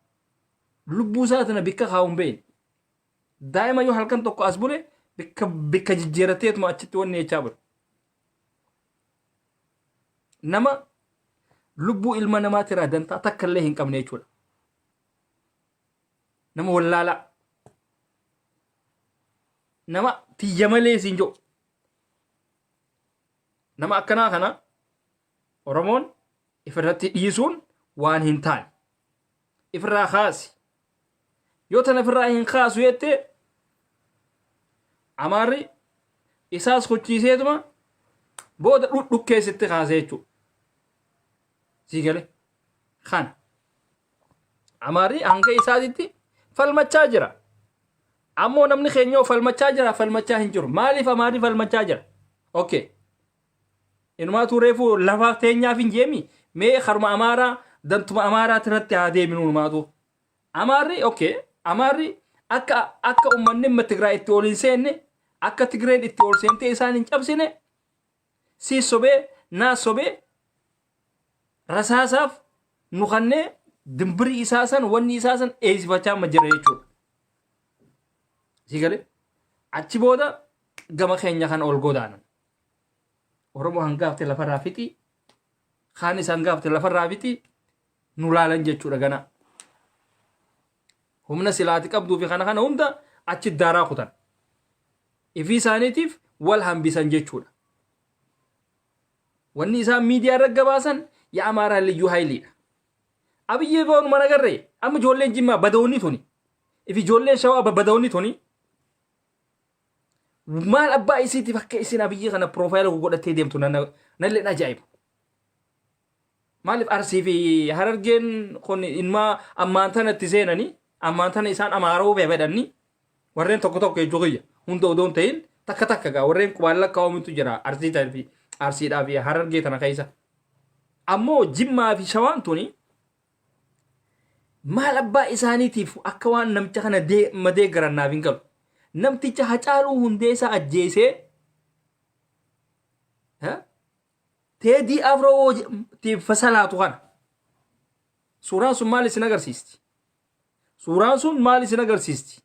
lubbuu isaa tana bikka kaa'u hin beekne. Daa'ima yoo halkan tokko as bule bikka bikka jijjiirateetuma achitti wanni jechaa bulu. Nama Lubbuu ilma namaatirraa dantaa takka illee hin qabne jechuudha. Nama wallaalaa. Nama tiyya malee siin jedhu. Nama akkanaa kana Oromoon ifirratti dhiisuun waan hin taane. Ifirraa kaasi. Yoo tana ifirraa hin kaasu jette Amaarri isaas kuchiiseetuma booda dhudhukkee sitti kaasee jechuudha. Sii gale. Kana. Amaarri hanga isaatitti falmachaa jira. Ammoo namni keenya hoo falmachaa jira falmachaa hin jiru. Maaliif Amaarri falmachaa jira? Okay. Inumaatu reefu lafa teenyaaf hin jeemi. Mee karuma Amaaraa dantuma Amaaraati irratti haa deeminu inumaatu. Amaarri okay. Amaarri akka uummanni amma Tigraay itti ol hin seenne akka Tigreen itti ol seentee isaan hin cabsine si sobee naa sobee rasaasaaf nu kannee dimbirii isaa san wanni isaa san eeysifachaa amma jira jechuudha. Si galee achi booda gama keenya kan ol godaanan. Oromoo hangaafte lafarraa fixi kaan isaan gaafte lafarraa fixi nu laalan jechuudha ganaa. Humna silaati qabduu fi kana kana hunda achi daaraa kutan. Ifii isaaniitiif wal hambisan jechuudha. Wanni isaan miidiyaa irra gabaasan yaa Amaaraa liyyuu haayiliidha. Abiyyi boonuma nagarree amma ijoolleen Jimmaa badawoonni tuni. If ijoolleen Shawaa babbadawoonni tuni. Maal abbaa isiitiif akka isin Abiyyi kana piroofaayila godhattee deemtu nalleen ajaa'iba. Maaliif Arsii fi Harargeen kun ilmaa ammaan tana itti seenanii ammaan tana isaan Amaaroo fedhanni warreen tokko tokko jechuu kiyya hunda odoo hin ta'in takka takka gaa warreen qubaan lakkaa'amutu jira Arsii ta'e fi Arsiidhaa fi Harargee tana keessa. Ammoo Jimmaa fi Shawaan tuni maal abbaa isaaniitiif akka waan namicha kana deeggaran naaf hin galu. Namticha Hacaaluu Hundeessaa ajjeesee Teedii Afroo tiif fasalaatu kana. Suuraan sun maal isin agarsiisti? Suuraan sun maal isin agarsiisti?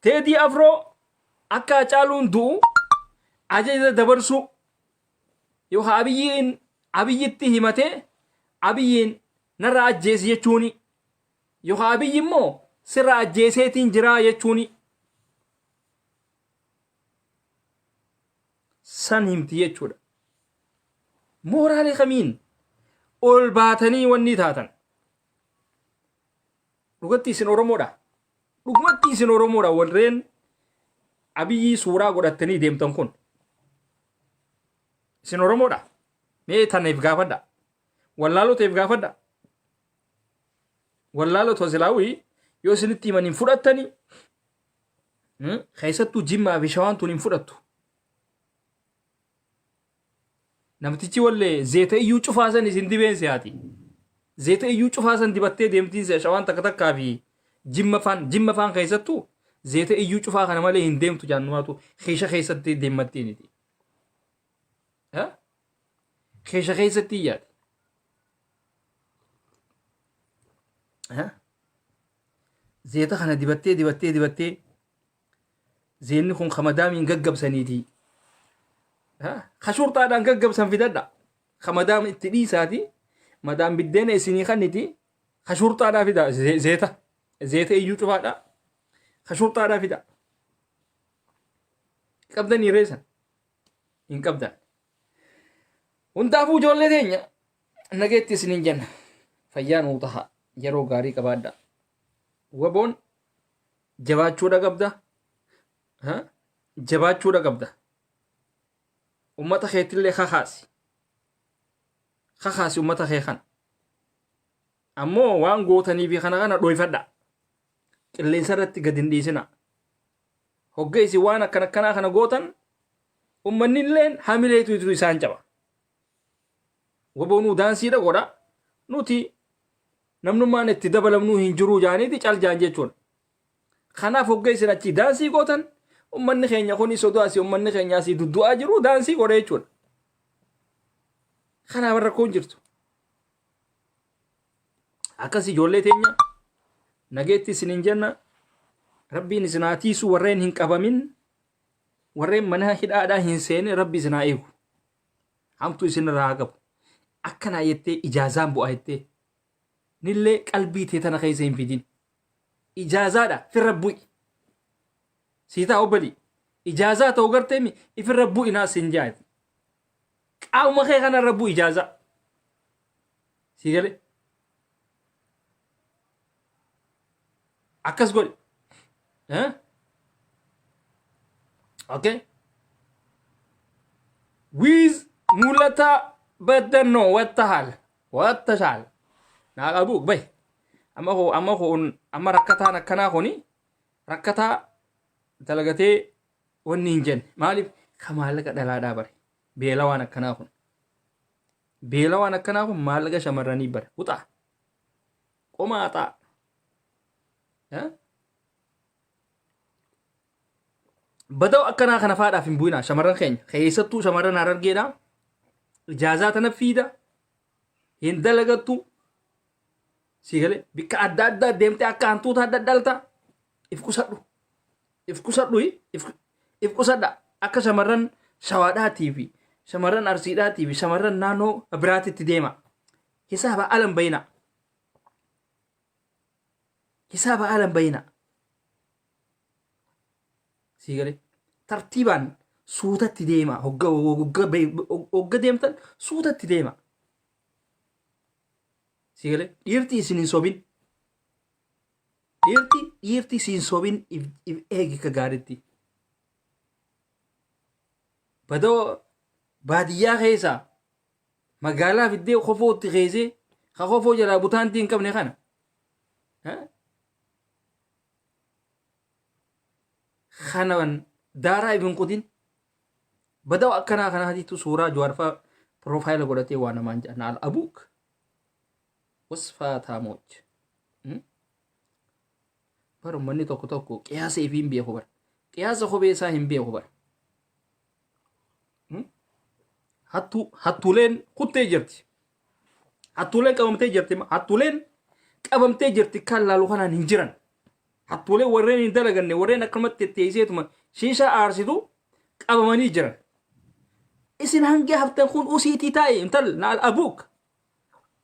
Teedii Afroo akka Hacaaluun du'u ajaja dabarsuu yookaan Abiyyiin Abiyyitti himatee Abiyyiin narraa ajjeesi jechuuni yookaan Abiyyi immoo sirraa ajjeeseetiin jiraa jechuuni. San himti jechuudha. Mooraalee kamiin ol baatanii wanni taatan. Dhugatti isin Oromoodha. Dhugumatti isin Oromoodha warreen Abiyyii suuraa godhattanii deemtan kun. Isin Oromoodha. Mee tanaif gaafadha. Wallaaloteef gaafadha. Wallaalota silaawii yoo isinitti himan hin fudhattanii Keessattuu Jimmaa fi Shawaan tun hin fudhattu. Namtichi wallee zeeta iyyuu cufaa san isin dibeen si'aati. Zeeta iyyuu cufaa san dibattee deemtiin si'a Shawaan takka takkaa fi Jimma faan Jimma faan keessattuu zeeta iyyuu cufaa kana malee hin deemtu jaannumaatu keesha keessatti deemmattiiniti. Keesha keessatti yaadi. Zeeta kana dibattee dibattee dibattee zeenni kun ka madaamiin gaggabsaniiti. Ka shurxaadhaan gaggabsan fidadha. Ka madaam itti dhiisaati. Madaam biddeena isinii kanniti. Ka shurxaadhaa fida zeeta. Zeeta iyyuu cufaadha. Ka shurxaadhaa fida. Qabdanii reesan. Hin qabdan. Hundaafuu ijoollee teenya nageetti isiniin jenna. Fayyaa nuu taha. Yeroo gaarii qabaadha. Waboon jabaachuudha qabda. Jabaachuudha qabda. Ummata keetillee kakaasi. Kakaasi ummata kee kana. Ammoo waan gootanii fi kana kana dhoyfadha. Qilleensa irratti gad hin dhiisina. Hogga isin waan akkana akkanaa kana gootan ummanni illeen hamileetu isaan caba. Waboonuu daansiidha godha. Nuti namnummaan itti dabalamnuu hin jiruu jaaniiti cal jaan jechuudha. Kanaaf hogga isin achii daansii gootan ummanni keenya kun sodoo asii ummanni keenya asii duddu'aa jiru daansii godha jechuudha. Kanaaf rakkoon jirtu. Akkas ijoollee teenya nageetti isiniin jenna rabbiin isin haa tiisu warreen hin qabamin warreen mana hidhaadhaa hin seene rabbi isin haa eegu. Hamtuu isin irraa haa qabu. Akkanaa jettee ijaazaan bu'a jettee nillee qalbii tee tana keessa hin fidin. Ijaazaadha firra bu'i. Sii ta'a obbolii. Ijaazaa ta'u garteemi ifirra bu'i naa siin jaati. Qaamuma kee kanarra bu'i ijaazaa. Sii galee. Akkas godhi. Eh? Okay. With mul'ata baddannoo wattahaal wattashaal naa qabu bay amma koo amma kun amma rakkataan akkanaa kuni rakkataa dalagatee wanni hin jenne maaliif ka maallaqa dhalaadhaa bare beela waan akkanaa kun beela waan akkanaa kun maallaqa shamarranii bare uxaa qomaaxaa. Badaw akkanaa kana faadhaaf hin bu'inaa shamarran keenya keessattuu shamarran harargeedha ijaazaa tana fiida hin dalagattu sii galee bikka adda addaa deemtee akka hantuuta adda dhalta if qusadhu if qusadhu if qusadha akka shamarran shawaadhaatii fi shamarran arsiidhaatii fi shamarran naannoo biraatitti deema hisaaba alan bayina hisaaba alan bayina sii galee tartiibaan suutatti deema hogga hogga hogga deemtan suutatti deema sii galee dhiirti isin hin sobin dhiirti dhiirti isin hin sobin if if eegi ka gaaritti badoo baadiyyaa keessaa Magaalaa fiddee kofoo itti keessee ka kofoo jalaa butaantii hin qabne kana. Kanan daaraa if hin kutin. Badaw akkanaa kanaatiitu suuraa Jawaar faa piroofaayila godhatee waa namaan jedha. Naal abuuk. Wasfaa taamoch. Bar uummanni tokko tokko qiyaasa ifii hin beeku bar. Qiyaasa kophee isaa hin beeku bar. Hattuu hattuuleen kuttee jirti. Hattuuleen qabamtee jirti. Hattuuleen qabamtee jirti kan laalu kanaan hin jiran. Hattuuleen warreen hin dalaganne warreen akkanumatti teesseetuma shiishaa aarsitu qabamanii jiran. Isin hanga haftan kun usiitii taa'e intal naal abuuk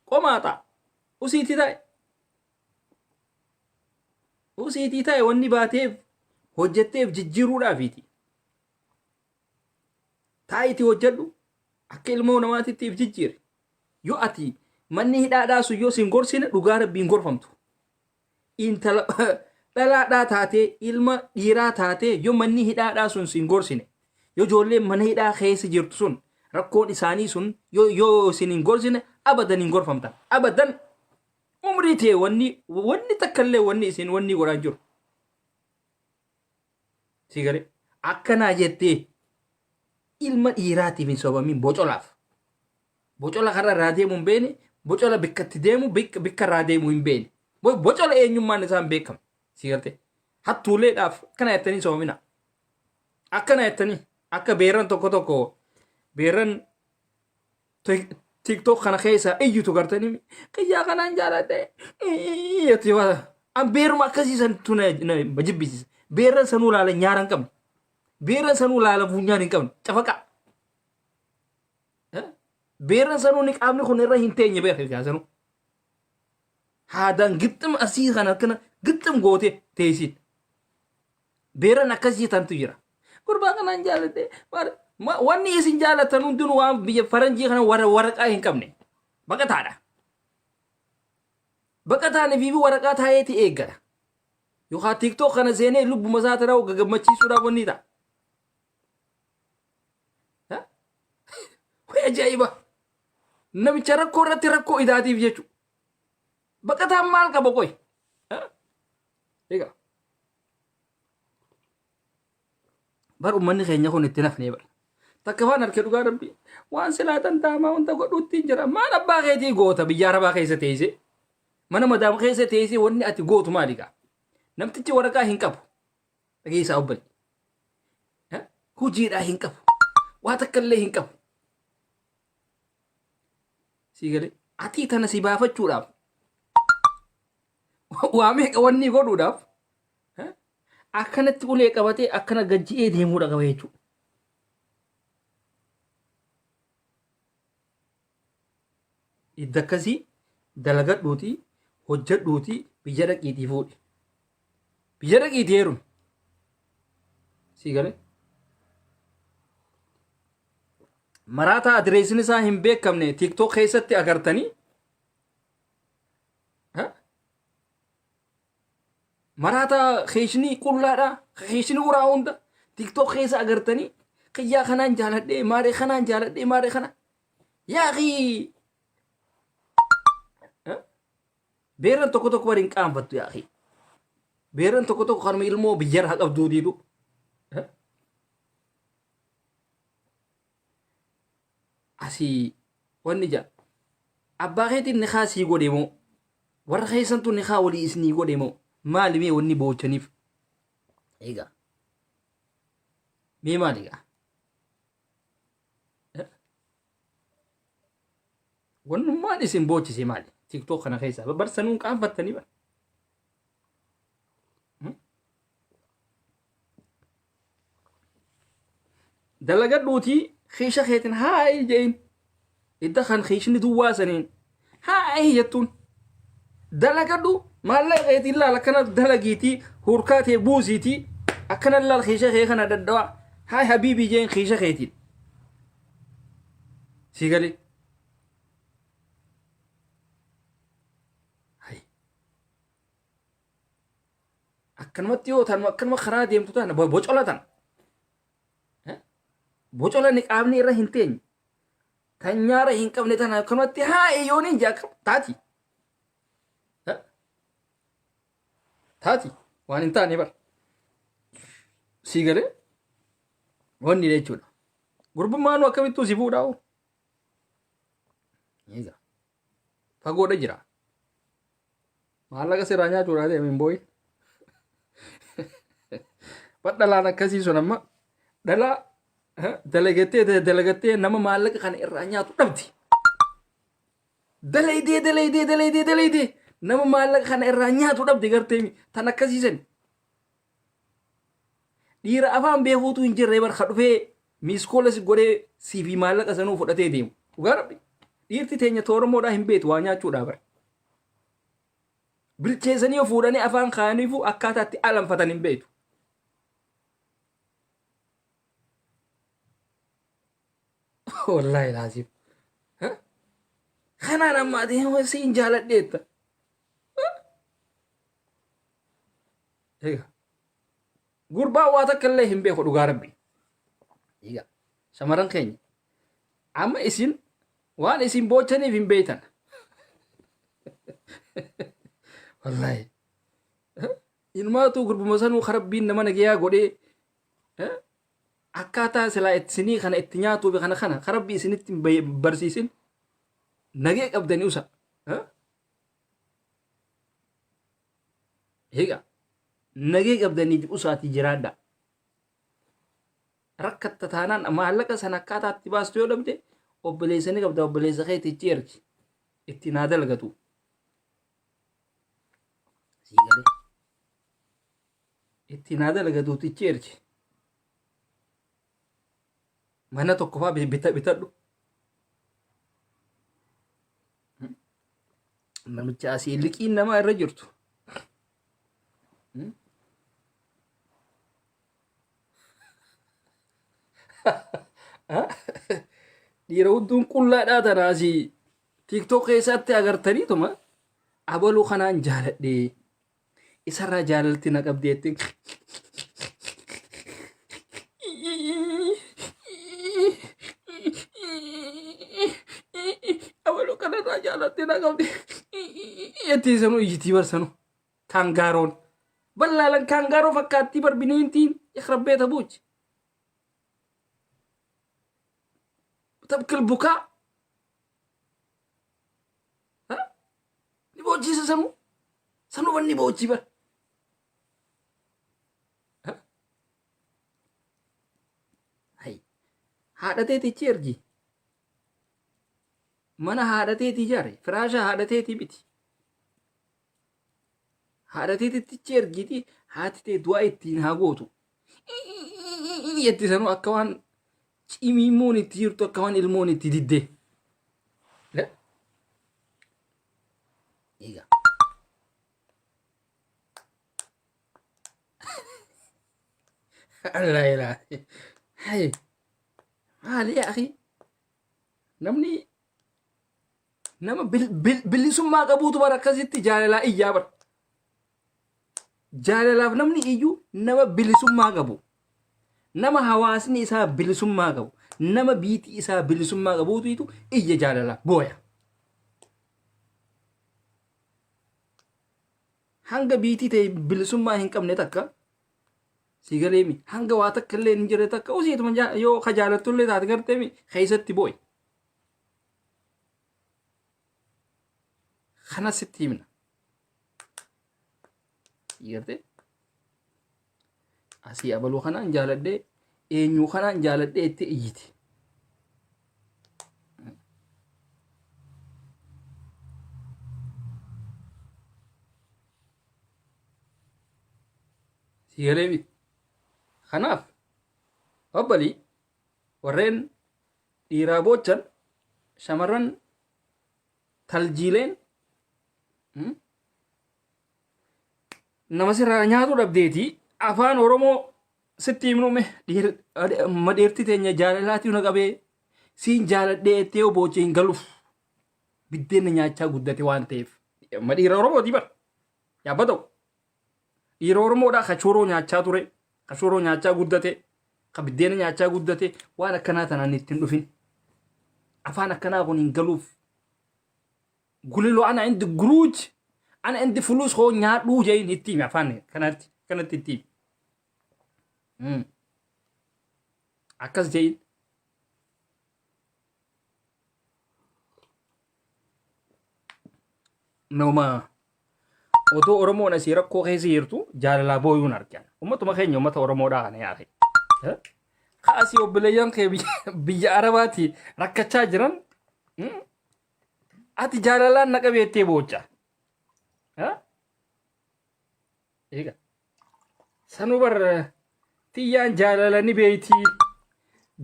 qomaaxa usiitii taa'e. Usiitii taa'e wanni baateef hojjetteef jijjiiruudhaafiiti. Taa'iitii hojjedhu akka ilmoo namaatitti if jijjiiri. Yoo ati manni hidhaadhaa sun yoo sin gorsine dhugaa rabbiin gorfamtu. Intala dhalaadhaa taatee ilma dhiiraa taatee yoo manni hidhaadhaa sun sin gorsine yoo ijoolleen mana hidhaa keessa jirtu sun rakkoon isaanii sun yoo yoo isin hin gorsine abadan hin gorfamtan. Abadan umrii tee wanni wanni takka illee wanni isin wanni godhaa jiru. Si galee akkanaa jettee ilma dhiiraatiif hin sobamin bocolaaf. Bocola karra irraa deemu hin beekne, bocola bikka itti deemu bikka bikka irraa deemu hin beekne. Bocola eenyummaan isaa hin beekamu. Si galtee hattuuleedhaaf akkana jettanii hin sobamina. Akkana jettanii akka beerran tokko tokko beerran TikTok kana keessa iyyutu gartanii kiyyaa kanaan jaaladhe jetti waan an beeruma akkasii santu na na jibbisiisa. Beerran sanuu laala nyaara hin qabne. Beerran sanuu laala funyaan hin qabne. Cafaqa. Beerran sanuu ni qaamni kun irra hin teenye beeka gaa sanuu. Haadaan gixxim asii kana akkana gixxim goote teessiin. Beeran akkasii tantu jira. Gurbaa kanaan jaaladhe. Wanni isin jaalatan hundinuu waan biyya faranjii kana warra waraqaa hin qabne. Baqataadha. Baqataan fi waraqaa taa'eeti eeggata. Yookaan TikTok kana seenee lubbuma isaa taraa gammachiisuudhaaf wanni ta'a. Way ajaa'iba! Namicha rakkoo irratti rakkoo idaatiif jechuudha. Baqataan maal qaba qoy? Egaa. Bar ummanni keenya kun itti nafnee bar. Takka faan harkee dhugaa rabbi waan silaa danda'amaa hunda godhuutti hin jira. Maal abbaa keetii goota biyya arabaa keessa teessee mana madaam keessa teessee wanni ati gootu maali gaa? Namtichi waraqaa hin qabu. Dhageessaa obbali. Hojiidhaa hin qabu. Waa takka illee hin qabu. Sii galee atii tana si baafachuudhaaf waa meeqa wanni godhuudhaaf akkanatti ulee qabatee akkana gajji'ee deemuudha qaba jechuudha. Idda akkasii dalagadhuutii hojjedhuutii biyya dhaqiitii fuudhi. Biyya dhaqiitii heerumi. Sii galee? Maraataa adireesin isaa hin beekamne TikTok keessatti agartanii Ha? Maraataa keeshinii qullaadha keeshinii uraa hunda TikTok keessa agartanii kiyyaa kanaan jaaladhee maaree kanaan jaaladhee maaree kana yaa akii Beerran tokko tokko bari hin qaanfattu yaa akii. Beerran tokko tokko kanuma ilmoo biyyarraa qabduu diidu. Asii wanni jaa abbaa keetiin nikaa sii godhe moo warra keessantu nikaa walii isinii godhe moo maali mee wanni boochaniif egaa mee maali egaa wannummaan isin boochise maali tiktok kana keessaa barsanuun qaanfattanii bara Dalagadhuutii kiisha keetiin haayi je'in. Idda kan kiishni duwwaa saniin haayi jettuun. Dalagadhu maallaqa keetiin laal akkana dalagiitii hurkaa tee buusiitii akkana laal kiisha kee kana dhadhawaa haay habiibii jeen kiisha keetiin. Sii galee. Hayi. Akkanumatti yoo tanuma akkanuma karaa deemtu tana bocola tana. Bocola niqaabni irra hin teenye. Tan nyaara hin qabne tana akkanumatti haa yoon hin jaa taati. Taati waan hin taane bara. Sii galee wanni jechuudha. Gurbummaanuu akkamittuu si fuudhaa hoo? Egaa fagoodha jira. Maallaqa sirraa nyaachuudhaa deema hin boo'in. Bar dhalaan akkasii sun amma dhalaa dalagattee dalagattee nama maallaqa kana irraa nyaatu dhabdi. Dalaydee dalaydee dalaydee dalaydee nama maallaqa kana irraa nyaatu dhabdi gartee tan akkasii sani. Dhiira afaan beekuutu hin jirre bar ka dhufee miiskoola si godhee sii fi maallaqa sanuu fudhatee deemu. Dhugaa rabbi. Dhiirti teenya tooromoodhaa hin beektu waa nyaachuudhaa bara. Bilcheessanii yoo fuudhanii afaan kaayaniifuu akkaataa itti alanfatan hin beektu. Wallaahi laazim. Kanaan amma ati siin jaaladheetta. Egaa gurbaan waa takka illee hin beeku dhugaa rabbi. Egaa shamarran keenya amma isin waan isin boochaniif hin beektan. Wallaahi. Ilmaatu gurbuma sanuu karabbiin nama nagayaa godhee akkaataa silaa isinii kana itti nyaatuu fi kana kana karabbii isinitti hin barsiisin nagee qabdanii usa. Egaa nagee qabdaniif usaatii jiraadha. Rakkatta taanaan maallaqa sana akkaataa itti baastu yoo dhabde obboleessa ni qabda obboleessa keetichi ergi ittiin haa dalagatu. Sii galee. Ittiin haa dalagatuutichi ergi. Mana tokko fa'aa bitadhu. Namicha asii liqiin namaa irra jirtu. Dhiira hudduun qullaadhaa tana asii TikTok keessatti agartaniituma abaluu kanaan jaaladhee isarraa jaalalti na qabdeetti. Abaluu kanarraa jaalalti na qabdi. Jettii sanuu iyyitii barsanu. Kaangaaroon. Ballaalan kaangaaroo fakkaattii bar bineentiin ikrabbeeta buuchi. Tabkil bukaa. Ni boochiisa sanuu. Sanuu wanni boochii bar. Hay. Haadha teetichi ergi. Mana haadha teetii ijaare. Firaasha haadha teetii biti. Haadha teetittichi ergiiti haati tee du'aa ittiin haa gootu. Jetti sanuu akka waan cimiimmoon itti jirtu akka waan ilmoon itti diddee. Egaa. Allah ilaa. Hay. Maali yaa akhi? Namni nama bilisummaa qabuutu bara akkasitti jaalalaa iyyaa bara. Jaalalaaf namni iyyuu nama bilisummaa qabu. Nama hawaasni isaa bilisummaa qabu. Nama biitii isaa bilisummaa qabuutu iyya jaalalaaf booya. Hanga biitii ta'e bilisummaa hin qabne takka si galeemi hanga waa takka illee hin jirre takka usiituma yoo ka jaalattullee taate garteemi keessatti boo'i. Kana sitti himna. Gartee asii abaluu kanaan jaaladhee eenyuu kanaan jaaladhee itti iyyiti. Si galee miti. Kanaaf obbolii warreen dhiiraa boochan shamarran taljiileen nama sirraa nyaatu dhabdeeti afaan Oromoo sitti himnume madheerti teenya jaalalaatii na qabee siin jaaladhee ettee yoo booche hin galuuf biddeenna nyaachaa guddate waan ta'eef madhiira Oromooti bar yaabbatamu dhiira Oromoodhaa ka shoroo nyaachaa ture ka shoroo nyaachaa guddate ka biddeena nyaachaa guddate waan akkanaa tanaan ittiin dhufin afaan akkanaa kun hin galuuf guliloo ana indi guruuj ana indi fuluus hoo nyaadhuu jein itti himi afaan kanatti kanatti itti himi akkas jein nama otoo Oromoon asii rakkoo keessa jirtu jaalalaa booyuun argan. Uummatuma keenya uummata Oromoodhaa kana yaa'e. Ka asii obboleeyyan kee biyya Arabaati rakkachaa jiran ati jaalalaan na qabeettee boocha. Eega. Sanuu bar tiyyaan jaalala ni beeyti.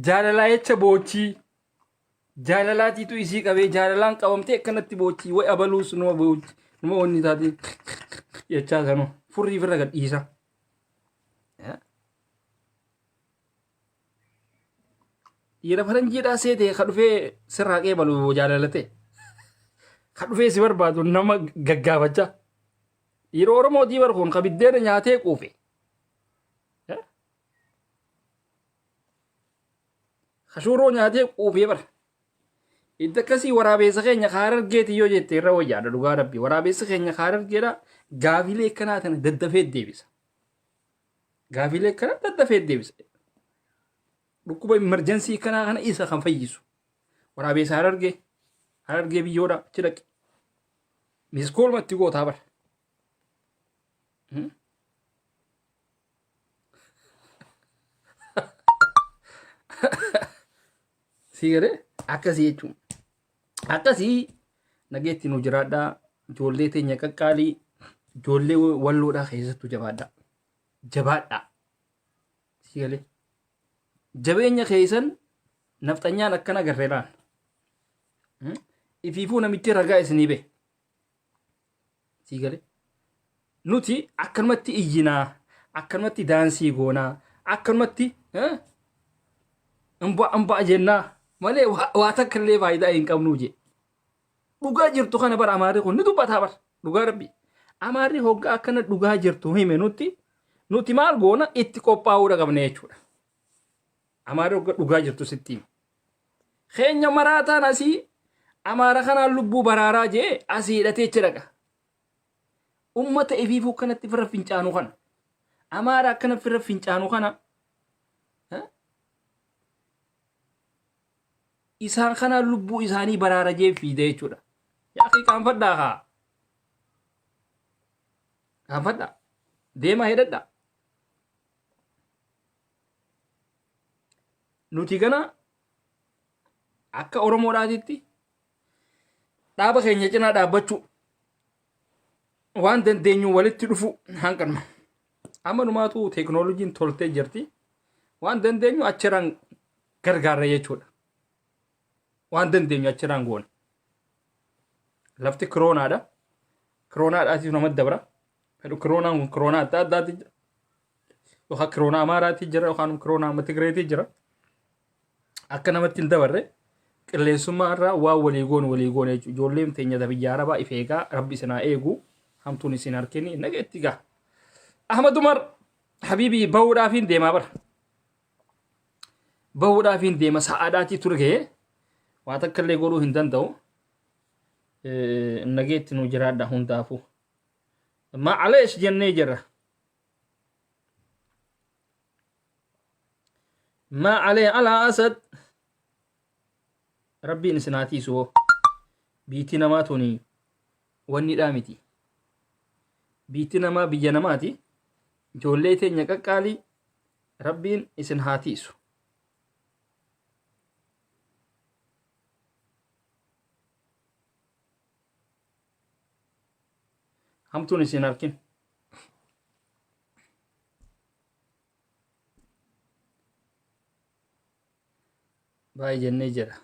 Jaalalaa jecha boochii. Jaalalaatiitu isii qabee jaalalaan qabamtee akkanatti boochii way abaluus numa boochi numa wanni taate jechaa sanuu furrii ofirra gad dhiisa. Dhiira faranjiidhaa seete ka dhufee sirraa qeebalu jaalala ta'e. Ka dhufee si barbaadu nama gaggaafachaa. Dhiira Oromootii bar kun ka biddeena nyaatee quufe. Ka shuuroo nyaatee quufee bara. Itti akkasii waraabeessa keenya ka harargeeti yoo jette irra wayyaadha dhugaa rabbi. Waraabeessi keenya ka harargeedha gaafilee akkanaa tana daddafee deebisa. Gaafilee akkanaa daddafee deebisa. Dhukkuba emerjensii akkanaa kana isa kan fayyisu. Waraabeessa harargee harargee biyyoodha achi dhaqi. Miskooluma itti gootaa bara. Sii galee akkasii jechuun. Akkasii nageetti nu jiraadhaa. Ijoollee teenya qaqqaalii ijoollee walloodhaa keessattuu jabaadhaa. Jabaadhaa. Sii galee. Jabeenya keessan nafxanyaan akkana garree laan. Ifiifuu namichi ragaa isinii bahe. Sii galee. Nuti akkanumatti iyyinaa, akkanumatti daansii goonaa, akkanumatti imbaa imbaa jennaa malee waa takka illee faayidaa hin qabnuu jee. Dhugaa jirtu kana bara amaarri kun ni dubbataa bara dhugaa rabbi. Amaarri hoggaa akkana dhugaa jirtu hime nutti nuti maal goona itti qophaa'uudha qabna jechuudha. Amaarri hoggaa dhugaa jirtu sitti hima. Keenya maraataan asii amaara kanaan lubbuu baraaraa jee asii hidhatee achi dhaqa. Ummata ifiifuu kanatti firra fincaanu kana. Amaara akkana firra fincaanu kana. Isaan kanaan lubbuu isaanii baraara jee fiida jechuudha. Yaa akii qaanfadhaa haa. Qaanfadhaa. Deemaa hidhadhaa. Nuti gana akka Oromoodhaatitti dhaaba keenya cinaa dhaabbachuu waan dandeenyu walitti dhufu hanqanuma. Amma numaatu teeknooloojiin toltee jirti. Waan dandeenyu achirraan gargaarra jechuudha. Waan dandeenyu achirraan goona. Lafti kiroonaadha. Kiroonaadhaatiif namatti dabra. Fedhu kiroonaan kun kiroonaa adda addaati jira. Yookaan kiroonaa Amaaraati jira yookaan kiroonaa amma Tigireeti jira. Akka namatti hin dabarre qilleensummaa irraa waan walii goonu walii goone jechuudha. Ijoolleen teenya biyya Arabaa if eegaa rabbi isin haa eegu hamtuun isin harkini nageetti gaa. Ahmad Umar Habiibii bahuudhaafiin deemaa bara. Bahuudhaafiin deema sa'aadhaatii ture ga'ee waa takka illee godhuu hin danda'u. Nageetti nu jiraadha hundaafuu. Ma'aleesh jennee jirra. Ma'alee alaa asad. Rabbiin isin haa tiisu hoo. Biitti namaa tuni wannidhaa miti. Biitti namaa biyya namaati. Ijoollee teenya qaqqaalii Rabbiin isin haa tiisu. Hamtuun isin harkin. Baay'ee jennee jira.